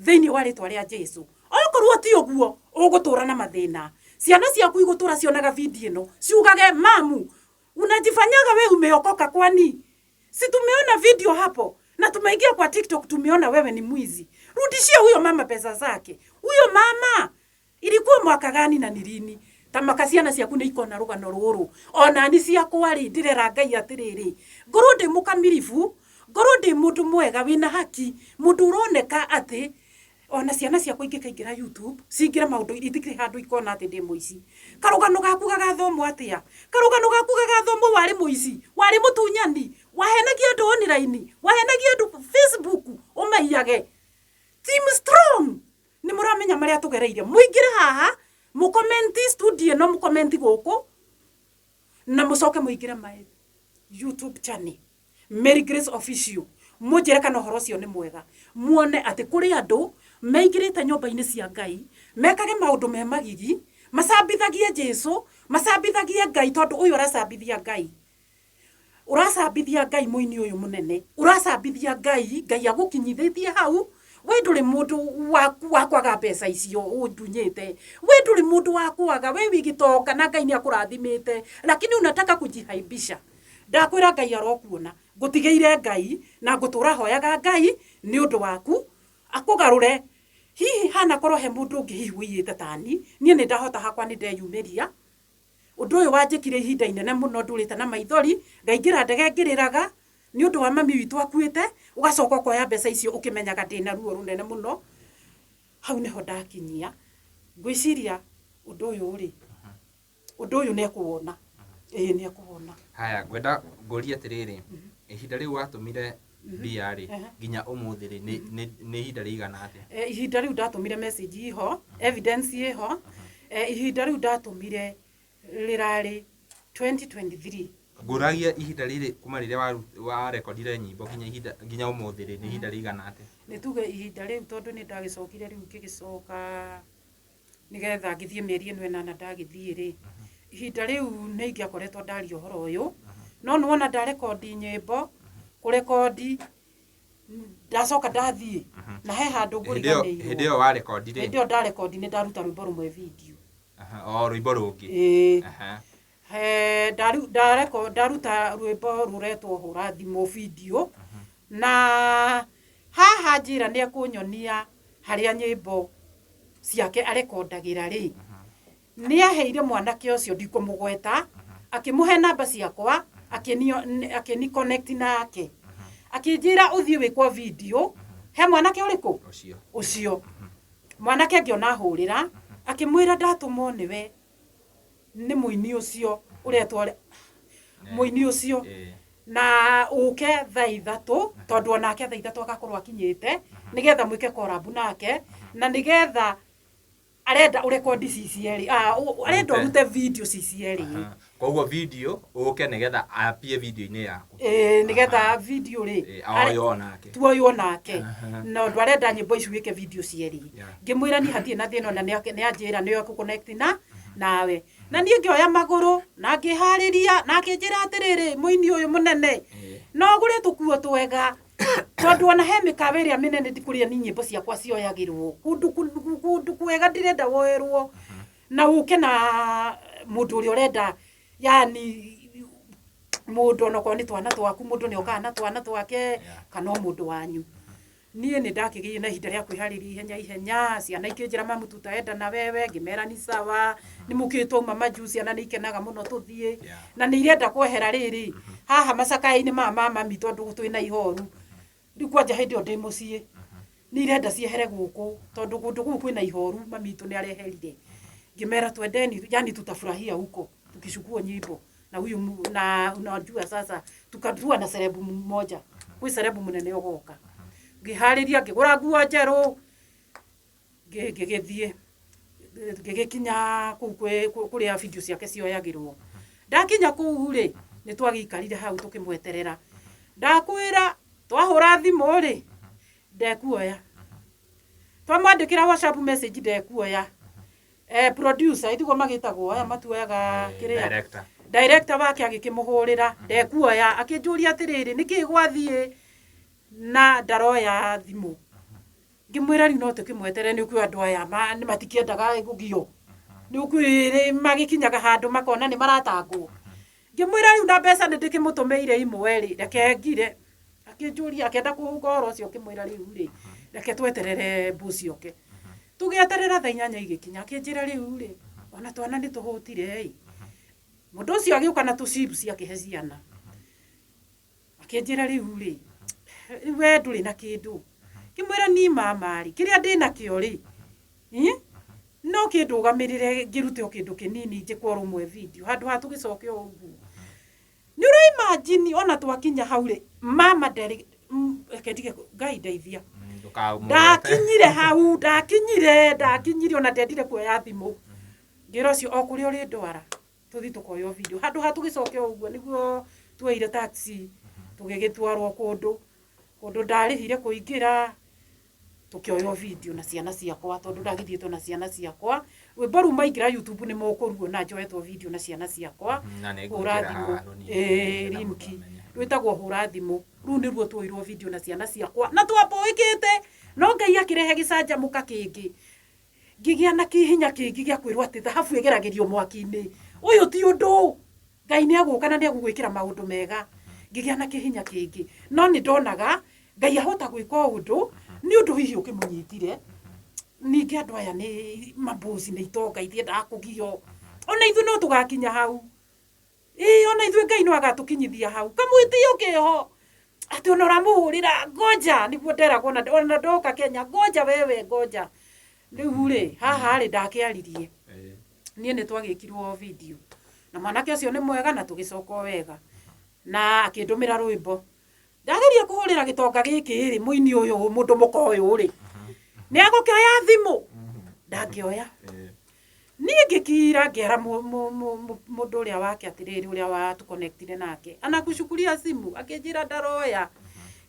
[SPEAKER 1] thĩinĩ wa rĩtwa rĩa Jesu. Okorwo ti ũguo, ũgũtũra na mathĩna. Ciana ciaku igũtũra cionaga video ĩno, ciugage mamu, unajifanyaga we umeokoka kwani? Si tumeona video hapo na tumeingia kwa TikTok tumeona wewe ni mwizi. Rudishia huyo mama pesa zake. Huyo mama ilikuwa mwaka gani na ni lini? Ta maka ciana ciaku nĩ ikona rũgano rũrũ. Ona ni ciakwa rĩ, ndĩrera Ngai atĩrĩrĩ, ngorwo ndĩ mũkamiribu, ngorwo ndĩ mũndũ mwega wĩna haki, mũndũ ũroneka atĩ ona ciana ciakwa ingĩkaingĩra YouTube, cingĩre maũndũ itikĩrĩ handũ ikona atĩ ndĩ mũici. Karũgano gaku gagathomwo atĩa? Karũgano gaku gagathomwo warĩ mũici, warĩ mũtunyani, wahenagia andũ online, wahenagia andũ Facebook, ũmaiyage. Team strong, nĩ mũramenya marĩa tũgereire. Mũingĩre haha, mũkomenti studio ĩno, mũkomenti gũkũ, na mũcoke mũingĩre my YouTube channel, Mary Grace Official. Mũnjĩre kana ũhoro ũcio nĩ mwega. Muone atĩ kũrĩ andũ meingĩrĩte nyũmba-inĩ cia Ngai, mekage maũndũ me magigi, macambithagie Jesu, macambithagie Ngai tondũ ũyũ aracambithia Ngai. Ũracambithia Ngai mũini ũyũ mũnene, ũracambithia Ngai, Ngai agũkinyithĩtie hau. We ndũrĩ mũndũ wa kwaga mbeca icio ũndunyĩte, we ndũrĩ mũndũ wa kwaga, we wĩ gĩtonga na Ngai nĩ akũrathimĩte, lakini unataka kujihaibisha. Ndakwĩra Ngai arokuona, ngũtigĩire Ngai na ngũtũra hoyaga Ngai nĩ ũndũ waku akũgarũre. Hihi hanakorwo he mũndũ ũngĩ hihi ũiyĩte tani, niĩ nĩ ndahota hakwa nĩ ndeyumĩria. Ũndũ ũyũ wanjĩkire ihinda inene mũno ndũrĩte na maithori, ngaingĩra ndege ngĩrĩraga nĩ ũndũ wa mami witũ akuĩte, ũgacoka ũkoya mbeca icio ũkĩmenyaga ndĩna ruo rũnene mũno. Hau nĩho ndakinyia. Ngwĩciria ũndũ ũyũ rĩ, ũndũ ũyũ nĩ ekũwona. Ĩĩ nĩ ekũwona.
[SPEAKER 2] Haya, ngwenda ngũrie atĩrĩrĩ, ihinda rĩu watũmire mbia rĩ, nginya ũmũthĩ rĩ, nĩ ihinda rĩigana atĩa?
[SPEAKER 1] Ihinda rĩu ndatũmire message iho, evidence ĩho. Ihinda rĩu ndatũmire rĩrarĩ 2023.
[SPEAKER 2] Ngũragia ihinda rĩrĩ kuma rĩrĩa warekodire nyĩmbo nginya ihinda nginya ũmũthĩ rĩ, nĩ ihinda rĩigana atĩa?
[SPEAKER 1] Nĩ tuge ihinda rĩu tondũ nĩ ndagĩcokire rĩu ngĩgĩcoka nĩgetha ngĩthiĩ mĩeri ĩno ĩnana ndagĩthiĩ rĩ, ihinda rĩu nĩ ingĩakoretwo ndaria ũhoro ũyũ, no nĩ wona ndarekondi nyĩmbo, kũrekondi ndacoka ndathiĩ na he handũ ngũriganĩirwo.
[SPEAKER 2] Hĩndĩ ĩyo warekondi rĩ?
[SPEAKER 1] Hĩndĩ ĩyo ndarekondi nĩ ndaruta rwĩmbo rũmwe video.
[SPEAKER 2] O rwĩmbo rũngĩ?
[SPEAKER 1] Ĩĩ. Ndaruta rwĩmbo rũretwo hũra thimũ video, na haha njĩra nĩ ekũnyonia harĩa nyĩmbo ciake arekondagĩra rĩ, nĩ aheire mwanake ũcio ndikũmũgweta, akĩmũhe namba ciakwa, akĩni connect nake, akĩnjĩra ũthiĩ wĩkwo video he mwanake ũrĩkũ?
[SPEAKER 2] Ũcio.
[SPEAKER 1] Ũcio. Mwanake ngĩona ahũrĩra, akĩmwĩra ndatũmwo nĩwe nĩ mũini ũcio ũretwo mũini ũcio na ũke thaa ithatũ, tondũ onake thaa ithatũ agakorwo akinyĩte, nĩgetha mwĩke collab nake, na nĩgetha arenda ũrekondi cicierĩ, arenda ũrute video cicierĩ.
[SPEAKER 2] Koguo video ũke nĩgetha apie video-inĩ yaku.
[SPEAKER 1] Ĩĩ, nĩgetha video rĩ,
[SPEAKER 2] aoywo nake.
[SPEAKER 1] Tuoywo nake. Na ũndũ arenda nyĩmbo ici wĩke video cierĩ. Ngĩmwĩra niĩ hatirĩ na thĩna, ona nĩ anjĩra nĩ egũ-connect nawe. Na niĩ ngĩoya magũrũ na ngĩharĩria, na akĩnjĩra atĩrĩrĩ, mũini ũyũ mũnene, no ũgũre tũkuo twega, tondũ ona he mĩkawa ĩrĩa mĩnene ndikũrĩa ni nyĩmbo ciakwa cioyagĩrwo. Kũndũ kwega ndĩrenda woerwo, na ũke na mũndũ ũrĩa ũrenda, yani mũndũ onokorwo nĩ twana twaku, mũndũ nĩ okaga na twana twake, kana o mũndũ wanyu. Niĩ nĩ ndakĩgĩire na ihinda rĩa kwĩharĩria ihenya ihenya, ciana ikĩnjĩra mamu tutaenda na wewe, ngĩmera ni sawa, nĩ mũkĩũĩ twauma majuu ciana nĩ ikenaga mũno tũthiĩ, na nĩ irenda kwehera rĩrĩ, haha macakaya-inĩ maya ma mami tondũ twĩna ihoru, rĩu kwanja hĩndĩ ĩyo ndĩ mũciĩ, nĩ irenda ciehere gũkũ, tondũ kũndũ kũu kwĩna ihoru mami witũ nĩ areherire. Ngĩmera twendeni, yani tutafurahia huko, tukichukua nyimbo. Na huyu na unajua sasa tukatua na serebu mmoja, kwĩ serebu mũnene ũgoka. Ngĩharĩria ngĩgũra nguo njerũ, ngĩgĩthiĩ, ngĩgĩkinya kũu kũrĩa video ciake cioyagĩrwo. Ndakinya kũu rĩ, nĩ twagĩikarire hau tũkĩmweterera. Ndakwĩra twahũra thimũ rĩ, ndekuoya. Twamwandĩkĩra WhatsApp message ndekuoya. Producer itiguo magĩtagwo aya matuoyaga kĩrĩa?
[SPEAKER 2] Director.
[SPEAKER 1] Director wake agĩkĩmũhũrĩra ndekuoya, akĩnjũria atĩrĩrĩ, nĩkĩĩ gwathiĩ na ndaroya thimũ. Ngĩmwĩra rĩu no tũkĩmweterere, nĩ ũkũĩ andũ aya nĩ matikĩendaga kũgio. Nĩ ũkũĩ magĩkinyaga handũ makona nĩ maratangwo. Ngĩmwĩra rĩu na mbeca nĩ ndĩkĩmũtũmĩire imwe rĩ, reke ngire. Akĩnjũria, akĩenda kũhũnga ũhoro ũcio, ngĩmwĩra rĩu rĩ, reke tweterere mbuci oke. Tũgĩeterera thaa inyanya igĩkinya, akĩnjĩra rĩu rĩ, ona twana nĩ tũhũtire ĩ. Mũndũ ũcio agĩũka na tũ chips akĩhe ciana. Akĩnjĩra rĩu rĩ, rĩu we ndũrĩ na kĩndũ. Ngĩmwĩra niĩ mama rĩ, kĩrĩa ndĩnakĩo rĩ, no kĩndũgamĩrĩre ngĩrute o kĩndũ kĩnini njĩkwo rũmwe video, handũ ha tũgĩcoke o ũguo. Nĩ ũra imagine ona twakinya hau rĩ, mama nderĩ, reke ndige Ngai ndeithia. Ndakinyire hau, ndakinyire ona ndendire kuoya thimũ. Ngĩra ũcio o kũrĩa ũrĩndwara, tũthiĩ tũkoywo video. Handũ ha tũgĩcoke o ũguo nĩguo tuoire taxi, tũgĩgĩtwarwo kũndũ, kũndũ ndarĩhire kũingĩra, tũkĩoywo video na ciana ciakwa, tondũ ndagĩthiĩte na ciana ciakwa. Rwĩmbo rũu maingĩra YouTube nĩ mũkũruona njoetwo video na ciana ciakwa.
[SPEAKER 2] Na nĩ
[SPEAKER 1] Hũra
[SPEAKER 2] ngwĩkĩra
[SPEAKER 1] thimũ.
[SPEAKER 2] haha rũnini
[SPEAKER 1] Ĩĩ,
[SPEAKER 2] nĩgetha
[SPEAKER 1] link.
[SPEAKER 2] mũndũ amenye.
[SPEAKER 1] Rwĩtagwo Hũra Thimũ. Rũu nĩruo tuoirwo video na ciana ciakwa na twambũĩkĩte, no Ngai akĩrehe gĩcanjamũka kĩngĩ. Ngĩgĩa na kĩhinya kĩngĩ gĩa kwĩrwo atĩ thahabu ĩgeragĩrio mwaki-inĩ. Ũyũ ti ũndũ, Ngai nĩ egũka na nĩ egũgwĩkĩra maũndũ mega. Ngĩgĩa na kĩhinya kĩngĩ. No nĩ ndonaga Ngai ahota gwĩka ũndũ nĩ ũndũ hihi ũkĩmũnyitire. Ningĩ andũ aya nĩ mambosi, nĩ itonga itiendaga kũgio. Ona ithuĩ no tũgakinya hau. Ĩĩ ona ithuĩ Ngai no agatũkinyithia hau. Kamwĩtĩo keho atĩ ona ũramũhũrĩra ngoja, nĩguo nderagwo ona ndoka Kenya, ngoja wewe ngoja. Rĩu rĩ, haha rĩ ndakĩaririe. Niĩ nĩ twagĩkirwo video na mwanake ũcio nĩ mwega na tũgĩcoka o wega. Na akĩndũmĩra rwĩmbo. Ndageria kũhũrĩra gĩtonga gĩkĩ rĩ, mũini ũyũ mũndũ mũka ũyũ rĩ, nĩ egũkĩoya thimũ? Ndangĩoya. Niĩ ngĩkira ngĩera mũndũ ũrĩa wake atĩrĩrĩ, ũrĩa wa tũconnectire nake, anakuchukulia simu, akĩnjĩra ndaroya.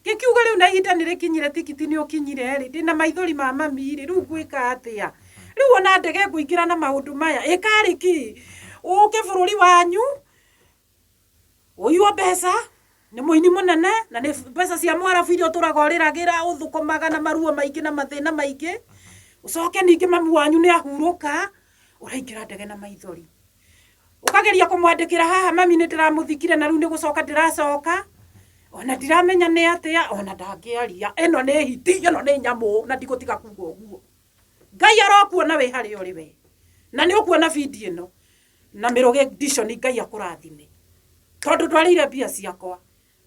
[SPEAKER 1] Ngĩkiuga rĩu na ihinda nĩ rĩkinyire, tikiti nĩ ũkinyire rĩ, ndĩna maithori ma mami rĩ, rĩu ngwĩka atĩa? Rĩu ona ndege ngũingĩra na maũndũ maya, ĩ karĩ kĩ? Ũke bũrũri wanyu, Ũiywo mbeca nĩ mũini mũnene na nĩ mbeca cia mwarabu iria ũtũraga ũrĩragĩra ũthũkũmaga na maruo maingĩ na mathĩna maingĩ. Ũcoke ningĩ mami wanyu nĩ ahurũka, ũraingĩra ndege na maithori. Ũkageria kũmwandĩkĩra haha mami nĩ ndĩramũthikire na rĩu nĩ gũcoka ndĩracoka, ona ndiramenya nĩ atĩa, ona ndangĩaria. Ĩno nĩ hiti, ĩno nĩ nyamũ na ndigũtiga kuga ũguo. Ngai arokuona wĩ harĩa ũrĩ we, na nĩ ũkuona video ĩno. Na mĩrũgĩ edition Ngai akũrathime tondũ ndwarĩire mbia ciakwa.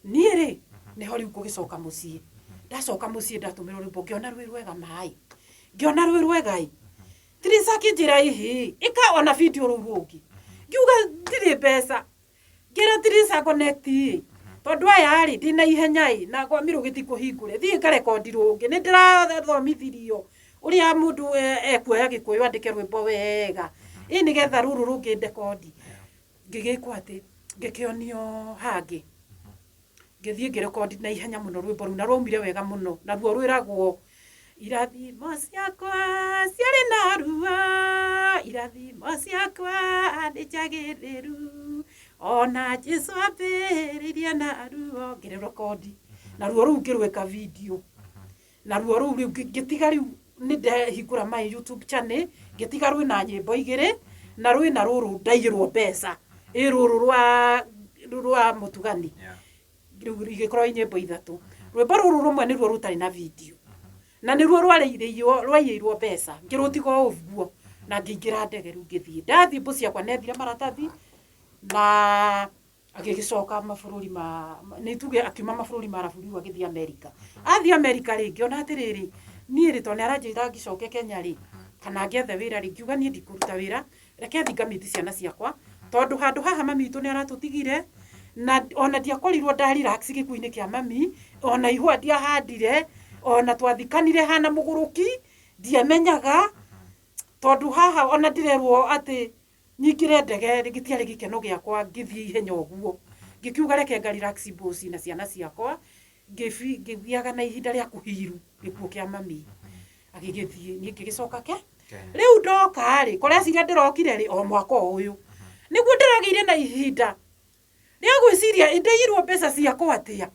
[SPEAKER 1] Niĩ rĩ, nĩho rĩu ngũgĩcoka mũciĩ. Ndacoka mũciĩ ndatũmĩrwo rwĩmbo ngĩona rwĩ rwega maĩ, ngĩona rwĩ rwega ĩ. Teresa akĩnjĩra ĩhĩ, ĩka ona video rũu rũngĩ. Ngiuga ndirĩ mbeca. Ngĩra Teresa connect ĩ, tondũ aya rĩ, ndĩna ihenya ĩ, na kwa Mĩrũgĩ ti kũhingũre, thiĩ ngarekondi rũngĩ. Nĩ ndĩrathomithirio ũrĩa mũndũ ekuoya Gĩkũyũ andĩke rwĩmbo wega, ĩ nĩgetha rũrũ rũngĩ ndekondi. Ngĩgĩkwo atĩ, ngĩkĩonio hangĩ, ngĩthiĩ ngĩrekondi na ihenya mũno rwĩmbo rũu na rwaumire wega mũno, naruo rwĩragwo Irathimo ciakwa ciarĩ na ruo, irathimo ciakwa nĩ njagĩrĩru, ona Jesu ambĩrĩirie na ruo. Ngĩrĩrekondi, naruo rũu ngĩrwĩka video, naruo rũu rĩu ngĩtiga rĩu nĩ ndahingũra my YouTube channel, ngĩtiga rwĩna nyĩmbo igĩrĩ, na rwĩna rũrũ ndaiyĩrwo mbeca, ĩ rũrũ rwa mũtugani. Rĩu igĩkorwo i nyĩmbo ithatũ. Rwĩmbo rũrũ rũmwe nĩruo rũtarĩ na video na nĩruo rwarĩirĩirwo rwaiyĩirwo mbeca, ngĩrũtiga o ũguo na ngĩingĩra ndege rĩu ngĩthiĩ. Ndathiĩ mbũ ciakwa nethire maratathi na agĩgĩcoka mabũrũri ma, nĩ tuge akiuma mabũrũri ma arabu rĩu agĩthiĩ America. Athiĩ America rĩ, ngĩona atĩrĩrĩ, niĩ rĩ tondũ nĩ aranjĩra ngĩcoke Kenya rĩ, kana ngĩethe wĩra rĩ, ngiuga niĩ ndikũruta wĩra, Reke thiĩ ngamiti ciana ciakwa tondũ handũ haha mami witũ nĩ aratũtigire na ona ndiakorirwo nda relax gĩkuũ-inĩ kĩa mami, ona ihũa ndiahandire, ona twathikanire hana mũgũrũki, ndiamenyaga tondũ haha ona ndĩrerwo atĩ nyingĩre ndege gĩtiarĩ gĩkeno gĩakwa ngĩthiĩ ihenya ũguo. Ngĩkiuga reke nga relax boss na ciana ciakwa, ngĩgĩaga na ihinda rĩa kũ heal gĩkuũ kĩa mami. Agĩgĩthiĩ, niĩ ngĩgĩcoka ke
[SPEAKER 2] Kenya.
[SPEAKER 1] Rĩu ndoka rĩ, kũreciria ndĩrokire rĩ, o mwaka o ũyũ. Nĩguo ndĩragĩire na ihinda rĩa gwĩciria ĩ ndaiyirwo mbeca ciakwa atĩa.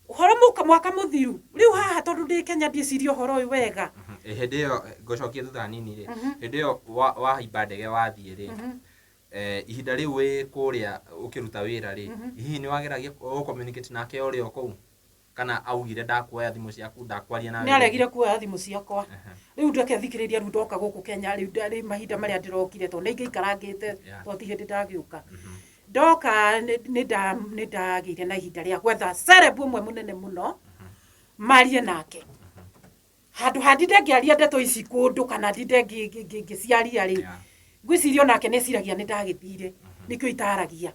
[SPEAKER 1] Ũhoro mũka mwaka mũthiru. Rĩu haha tondũ ndĩ Kenya ndiĩciria ũhoro ũyũ wega.
[SPEAKER 2] Ĩ hĩndĩ ĩyo ngũcokie thutha hanini rĩ, hĩndĩ ĩyo wahaimba ndege wathiĩ rĩ, ihinda rĩu wĩ kũrĩa ũkĩruta wĩra rĩ, hihi nĩ wageragia gũ communicate nake ũrĩ o kũu? Kana augire ndakuoya thimũ ciaku, ndakwaria nawe
[SPEAKER 1] Nĩ aregire kuoya thimũ ciakwa. Rĩu ndeke thikĩrĩria rĩu ndoka gũkũ Kenya rĩu rĩ mahinda marĩa ndĩrokire tondũ nĩ ingĩikarangĩte tondũ ti hĩndĩ ndagĩũka. Ndoka nĩ ndagĩire na ihinda rĩa gwetha celeb ũmwe mũnene mũno marie nake. Handũ ha ndinde ngĩaria ndeto ici kũndũ kana ndinde ngĩciaria rĩ, ngwĩciria onake nĩ eciragia nĩ ndagĩthire nĩkĩo itaragia.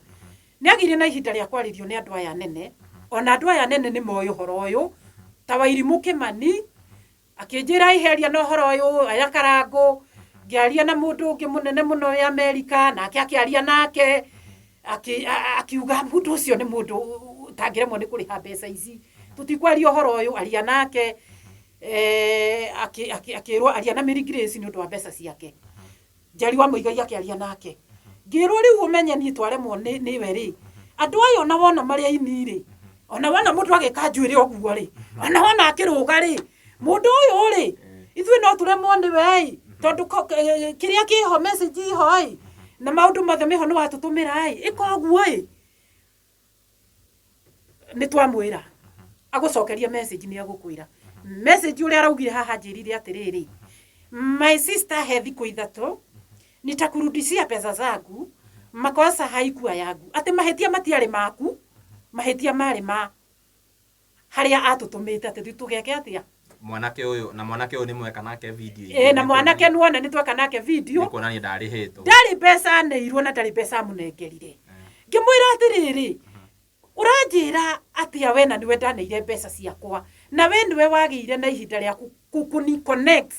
[SPEAKER 1] Nĩ agĩire na ihinda rĩa kwarĩrio nĩ andũ aya anene, ona andũ aya anene nĩ moĩ ũhoro ũyũ, ta Wairimũ Kĩmani, akĩnjĩra ĩheria na ũhoro ũyũ, aya Karangũ, ngĩaria na mũndũ ũngĩ mũnene mũno wĩ Amerika, nake akĩaria nake, akiuga mũndũ ũcio nĩ mũndũ ũtangĩremwo nĩ kũrĩha mbeca ici, tũtikwaria ũhoro ũyũ, aria nake, akĩrwo aria na Mary Grace nĩ ũndũ wa mbeca ciake. Njeri wa Mũigai akĩaria nake. Ngĩrwo rĩu ũmenye niĩ twaremwo nĩwe rĩ, Andũ aya ona wona marĩ aini rĩ, ona wona mũndũ agĩka njuĩrĩ ũguo rĩ, ona wona akĩrũga rĩ, mũndũ ũyũ rĩ, ithuĩ no tũremwo nĩwe ĩ, tondũ kĩrĩa kĩho message iho ĩ, na maũndũ mothe meho nĩ watũtũmĩra ĩ, ĩka ũguo ĩ. Nĩ twamwĩra agũcokeria message, nĩ agũkwĩra message ũrĩa araugire haha. Njĩrire atĩrĩrĩ, "My sister, he thikũ 3 nitakurudishia pesa zangu, makosa haikuwa yangu." Atĩ mahĩtia matiarĩ maku, mahĩtia marĩ ma harĩa atũtũmĩte atĩ tũgeke atĩa.
[SPEAKER 2] Mwanake ũyũ, na mwanake ũyũ nĩ mweka nake video?
[SPEAKER 1] Ĩ, na mwanake nĩwona nĩ tweka nake video.
[SPEAKER 2] Nĩ kuonania ndarĩhĩtwo.
[SPEAKER 1] Ndarĩ mbeca aneirwo na ndarĩ mbeca amũnengerire. Ngĩmwĩra atĩrĩrĩ, ũranjĩra atĩa we na nĩwe ndaneire mbeca ciakwa, na we nĩwe wagĩire na ihinda rĩa kũni connect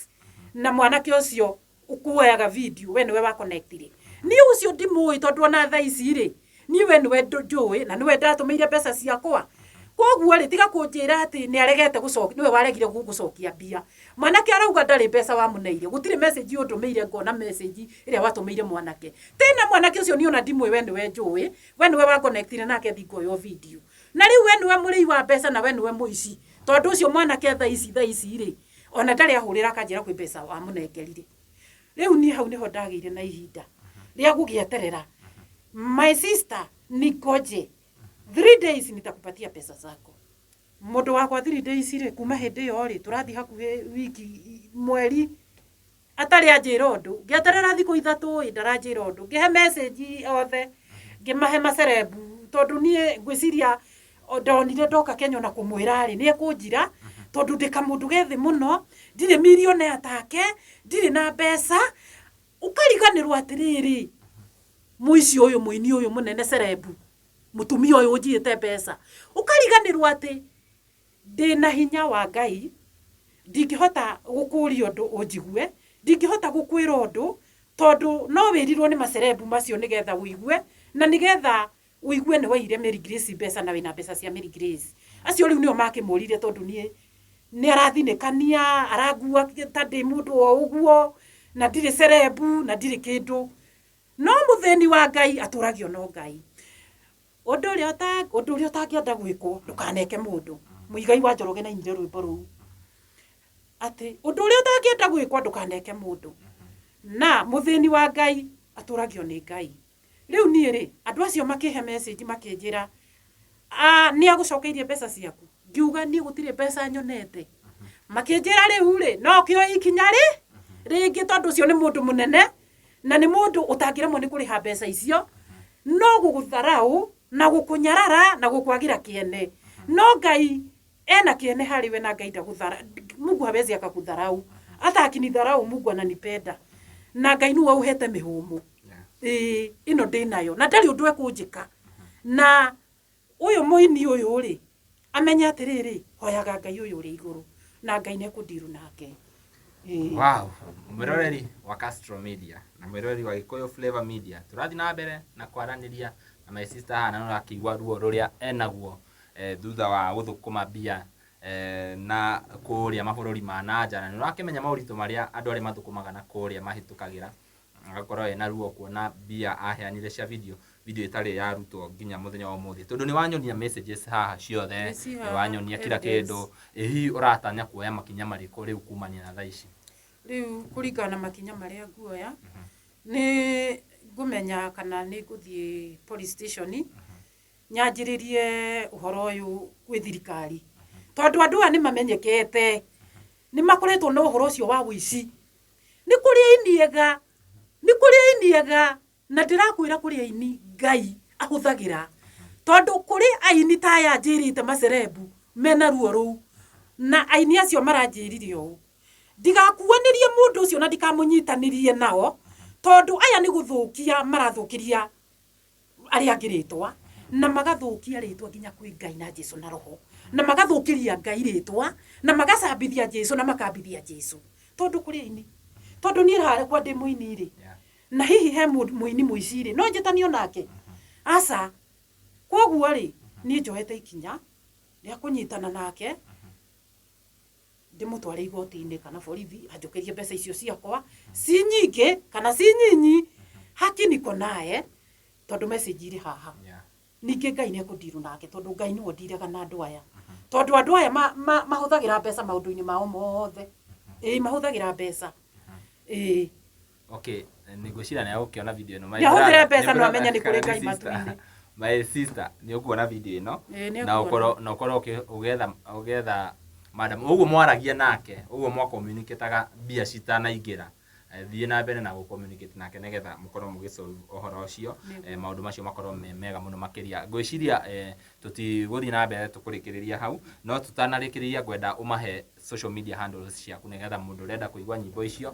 [SPEAKER 1] na mwanake ũcio ũkuoyaga video, we nĩwe wa connectire. Niĩ ũcio ndimũĩ, tondũ ona thaa ici rĩ, niĩ we nĩwe njũĩ na nĩwe ndatũmĩire mbeca ciakwa. Koguo rĩ, tiga kũnjĩra atĩ nĩ aregete gũcokia, nĩwe waregire gũcokia mbia. Mwanake arauga ndarĩ mbeca wamũneire. Gũtirĩ message ũndũmĩire ngona message ĩrĩa watũmĩire mwanake. Tena mwanake ũcio niĩ ona ndimũĩ, we nĩwe njũĩ, we nĩwe wa connectire nake thi ngoywo video, na rĩu we nĩwe mũrĩi wa mbeca na we nĩwe mũici, tondũ ũcio mwanake thaa ici rĩ, ona ndarĩ ahũrĩra akanjĩra kwĩ mbeca wamũnengerire. Rĩu niĩ hau nĩho ndagĩire na ihinda rĩa gũgĩeterera. "My sister, ningoje 3 days, nitakupatia pesa zako." Mũndũ wakwa, 3 days rĩ, kuma hĩndĩ ĩyo rĩ, tũrathiĩ hakuhĩ wiki, mweri atarĩ anjĩra ũndũ. Ngĩeterera thikũ 3 ĩ, ndaranjĩra ũndũ. Ngĩhe message othe, ngĩmahe macerebu, tondũ niĩ ngwĩciria ndonire ndoka Kenya ona kũmwĩra rĩ, nĩ ekũnjira, tondũ ndĩ kamũndũ gethĩ mũno, ndirĩ millionaire take, ndirĩ na mbeca. Ũkariganĩrwo atĩrĩrĩ, mũici ũyũ, mũini ũyũ mũnene, cerebu, mũtumia ũyũ ũnjiyĩte mbeca, ũkariganĩrwo atĩ ndĩna hinya wa Ngai. Ndingĩhota gũkũria ũndũ ũnjigue, ndingĩhota gũkwĩra ũndũ, tondũ no wĩrirwo nĩ macerebu macio nĩgetha ũigue, na nĩgetha ũigue nĩ waire Mary Grace mbeca na wĩna mbeca cia Mary Grace. Acio rĩu nĩo makĩmũrire, tondũ niĩ nĩ arathinĩkania, arangua ta ndĩ mũndũ o ũguo, na ndirĩ cerebu na ndirĩ kĩndũ. No mũthĩni wa Ngai atũragio no Ngai. Ũndũ ũrĩa ũtangĩenda gwĩkwo ndũkaneke mũndũ. Mũigai wa Njoroge na ainire rwĩmbo rũu atĩ ũndũ ũrĩa ũtangĩenda gwĩkwo ndũkaneke mũndũ, na mũthĩni wa Ngai atũragio nĩ Ngai. Rĩu niĩ rĩ, andũ acio makĩhe message makĩnjĩra, "Ah, nĩ agũcokeirie mbeca ciaku." Ngiuga niĩ gũtirĩ mbeca nyonete. Makĩnjĩra rĩu rĩ, no kĩo ikinya rĩ rĩngĩ, tondũ ũcio nĩ mũndũ mũnene na nĩ mũndũ ũtangĩremwo nĩ kũrĩha mbeca icio, no gũgũtharau na gũkũnyarara na gũkwagĩra kĩene. No Ngai ena kĩene harĩ we, na Ngai ndagũthara. Mungu hawezi akakudharau. Hata akinidharau, Mungu ananipenda, na Ngai nĩwe ũhete mĩhũmũ. Ĩĩ, ĩno ndĩnayo na ndarĩ ũndũ ekũnjĩka. Na ũyũ mũini ũyũ rĩ, amenye atĩrĩrĩ, hoyaga Ngai ũyũ ũrĩ igũrũ, na Ngai nĩekũndiru nake. Ĩĩ.
[SPEAKER 2] Wow, mwĩroreri wa Castro Media na mwĩroreri wa Gĩkũyũ Flavor Media, tũrathiĩ na mbere na kwaranĩria na my sister haha, na nĩũrakĩigua ruo rũrĩa enaguo thutha wa gũthũkũma mbia na kũrĩa mabũrũri ma na nja, na nĩũrakĩmenya moritũ marĩa andũ arĩa mathũkũmaga na kũrĩa mahĩtũkagĩra. Agakorwo ena ruo kuona mbia aheanire cia video, video ĩtarĩ yarutwo nginya mũthenya wa ũmũthĩ, tondũ nĩ wanyonia messages haha ciothe.
[SPEAKER 1] Nĩ ci
[SPEAKER 2] nĩ
[SPEAKER 1] haha,
[SPEAKER 2] wanyonia kila
[SPEAKER 1] evidence.
[SPEAKER 2] kĩndũ. Ĩ hihi ũratanya kuoya makinya marĩkũ rĩu kumania na thaa ici?
[SPEAKER 1] Rĩu kũringana na makinya marĩa nguoya, nĩ ngũmenya kana nĩ ngũthiĩ police station nyanjĩrĩrie ũhoro ũyũ gwĩ thirikari, tondũ andũ aya nĩ mamenyekete, nĩ makoretwo na ũhoro ũcio wa ũici. Nĩ kũrĩ aini ega, nĩ kũrĩ aini ega, na ndĩrakwĩra kũrĩ aini Ngai ahũthagĩra, tondũ kũrĩ aini ta aya njĩrĩte macerebu mena ruo rũu, na aini acio maranjĩrire ũũ, ndigakuanĩrie mũndũ ũcio na ndikamũnyitanĩrie nao, tondũ aya nĩ gũthũkia marathũkĩria arĩa angĩ rĩtwa, na magathũkia rĩtwa nginya kwĩ Ngai na Jesu na roho, na magathũkĩria Ngai rĩtwa, na magacambithia Jesu, na makambithia Jesu, tondũ kũrĩ aini, tondũ niĩ harekwa ndĩ mũini rĩ, na hihi he mũini mũici rĩ, no njĩtanio nake? Aca. Koguo rĩ, niĩ njoete ikinya rĩa kũnyitana nake, ndĩmũtware igoti-inĩ kana borithi, anjũkĩrie mbeca icio ciakwa, ci nyingĩ kana ci nyinyi, haki niko naye, tondũ message irĩ haha. Ningĩ Ngai nĩ ekũndirũ nake, tondũ Ngai nĩwe ũndiraga na andũ aya, tondũ andũ aya mahũthagĩra mbeca maũndũ-inĩ mao mothe. Ĩĩ, mahũthagĩra mbeca, ĩĩ.
[SPEAKER 2] Okay, nĩ ngwĩciria nĩ agũkĩona video ĩno. My
[SPEAKER 1] Nĩahũthĩre
[SPEAKER 2] brother,
[SPEAKER 1] mbeca
[SPEAKER 2] nĩ
[SPEAKER 1] no amenye nĩ kũrĩ
[SPEAKER 2] kana
[SPEAKER 1] Ngai
[SPEAKER 2] sister.
[SPEAKER 1] matu-inĩ.
[SPEAKER 2] My sister, nĩ ũkuona video ĩno.
[SPEAKER 1] Ĩĩ, nĩ
[SPEAKER 2] Na
[SPEAKER 1] ekuona.
[SPEAKER 2] ũkorwo na ũkorwo ũgĩetha ũgĩetha madam ũguo mwaragia nake, ũguo mwa communicataga mbia citanaingĩra. Thiĩ na mbere na gũ communicate nake nĩgetha mũkorwo mũgĩ solve ũhoro ũcio.
[SPEAKER 1] Nĩguo.
[SPEAKER 2] Maũndũ macio makorwo me mega mũno makĩria. Ngwĩciria tũtigũthiĩ na mbere, tũkũrĩkĩrĩria hau, no tũtanarĩkĩrĩria ngwenda ũmahe social media handles ciaku nĩgetha mũndũ ũrenda kũigua nyĩmbo icio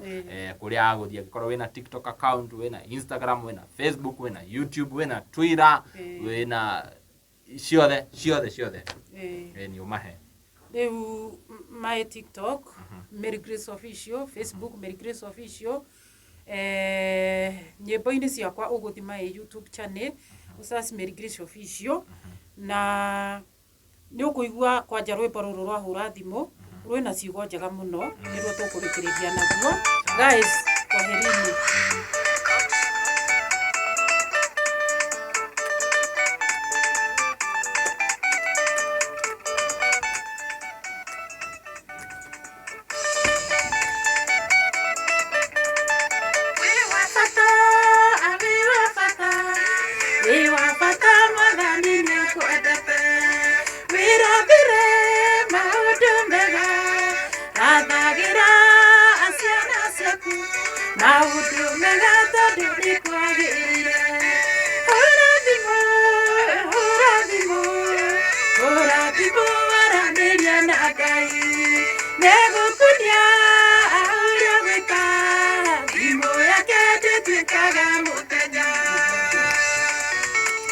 [SPEAKER 2] kũrĩa agũthiĩ, angĩkorwo wĩna TikTok account, wĩna Instagram, wĩna Facebook, wĩna YouTube, wĩna Twitter, wĩna ciothe ciothe ciothe. Nĩ ũmahe.
[SPEAKER 1] Rĩu my TikTok, Mary Grace Official, Facebook, Mary Grace Official. Nyĩmbo-inĩ ciakwa ũgũthi my YouTube channel, ũsearch Mary Grace Official, na nĩ ũkũigua kwanja rwĩmbo rũrũ rwa hũra thimũ rwĩna ciugo njega mũno, nĩruo tũkũrĩkĩrĩria naguo. Guys, kwaherini. Wĩ wa bata, wĩ wa bata, wĩ wa bata, Mwathani nĩakwendete. Wĩrathĩre maũndũ mega, rathagĩra ciana ciaku maũndũ mega tondũ nĩ kwagĩrĩire. Hũra thimũ, hũra thimũ, hũra thimũ, waranĩria na Ngai. Nĩegũkuonia ũrĩa gwĩka, thimũ yake ndĩtuĩkaga mũthenya.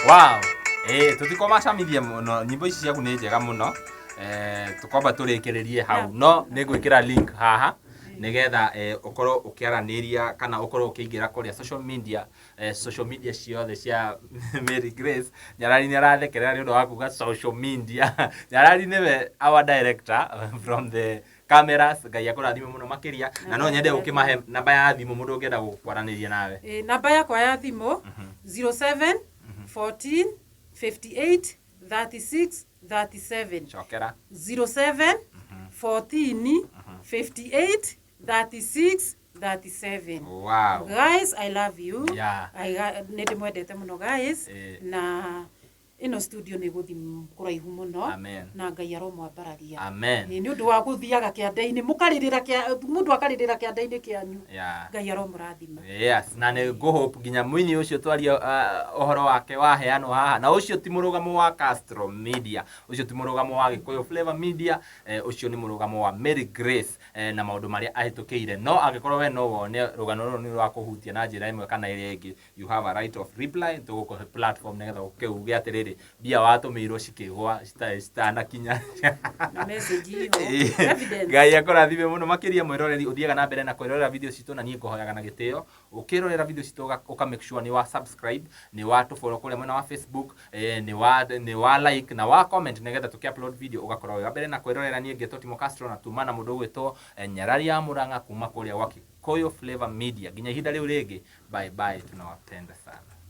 [SPEAKER 2] Wow, tũtikomacamithie mũno, nyĩmbo ici ciaku nĩ njega mũno. Tũkwamba tũrĩkĩrĩrie hau, no nĩ ngwĩkĩra link haha nĩgetha ũkorwo ũkĩaranĩria kana ũkorwo ũkĩingĩra kũrĩa social media, social media ciothe cia Mary Grace. Nyarari nĩ arathekerera nĩ ũndũ wa kuga social media. Nyarari nĩwe our director from the cameras. Ngai akũrathime mũno makĩria, na no nyende ũkĩmahe namba ya thimũ mũndũ ũngĩenda gũkwaranĩria nawe.
[SPEAKER 1] Ĩ, namba yakwa ya thimũ 07 14 58 36 37.
[SPEAKER 2] Cokera.
[SPEAKER 1] 07 14 58 36 37.
[SPEAKER 2] Wow.
[SPEAKER 1] Guys, I love you. Nĩ ndĩmwendete mũno guys. Na ĩno studio nĩ gũthi kũraihu mũno.
[SPEAKER 2] Amen.
[SPEAKER 1] Na Ngai aromwambararia.
[SPEAKER 2] Amen.
[SPEAKER 1] Ĩ, nĩ ũndũ wa gũthiaga kĩanda-inĩ, mũkarĩrĩra kĩa mũndũ akarĩrĩra kĩanda-inĩ kĩanyu. Ngai aromũrathima.
[SPEAKER 2] Yes, na nĩ ngũhope nginya mũini ũcio twaria ũhoro wake waheanwo haha, na ũcio ti mũrũgamo wa Castro Media, ũcio ti mũrũgamo wa Gĩkũyũ Flavor Media, ũcio nĩ mũrũgamo wa Mary Grace na maũndũ marĩa ahĩtũkĩire. No angĩkorwo we no wone rũgano rũrũ nĩ rwakũhutia na njĩra ĩmwe kana ĩrĩa ĩngĩ, you have a right of reply. Tũgũkũhe platform nĩgetha ũke uge atĩrĩrĩ, mbia watũmĩirwo cikĩgwa citanakinya.
[SPEAKER 1] Na message iho, evidence.
[SPEAKER 2] Ngai akũrathime mũno makĩria mwĩroreri ũthiaga na mbere na kwĩrorera video citũ, na niĩ ngũhoyaga na gĩtĩo ũkĩrorera video citũ ũka make sure nĩ wa subscribe, nĩ wa tũfollow kũrĩa mwena wa Facebook, nĩ wa like na wa comment, nĩgetha tũkĩ upload video ũgakorwo wĩ wa mbere na kwĩrorera. Niĩ ngĩtwo Timo Castro na tuma na mũndũ ũgwĩtwo Nyarari ya Mũrang'a kuma kũrĩa gwa Kikuyu Flavor Media. Nginya ihinda rĩu rĩngĩ, bye bye, tunawapenda sana.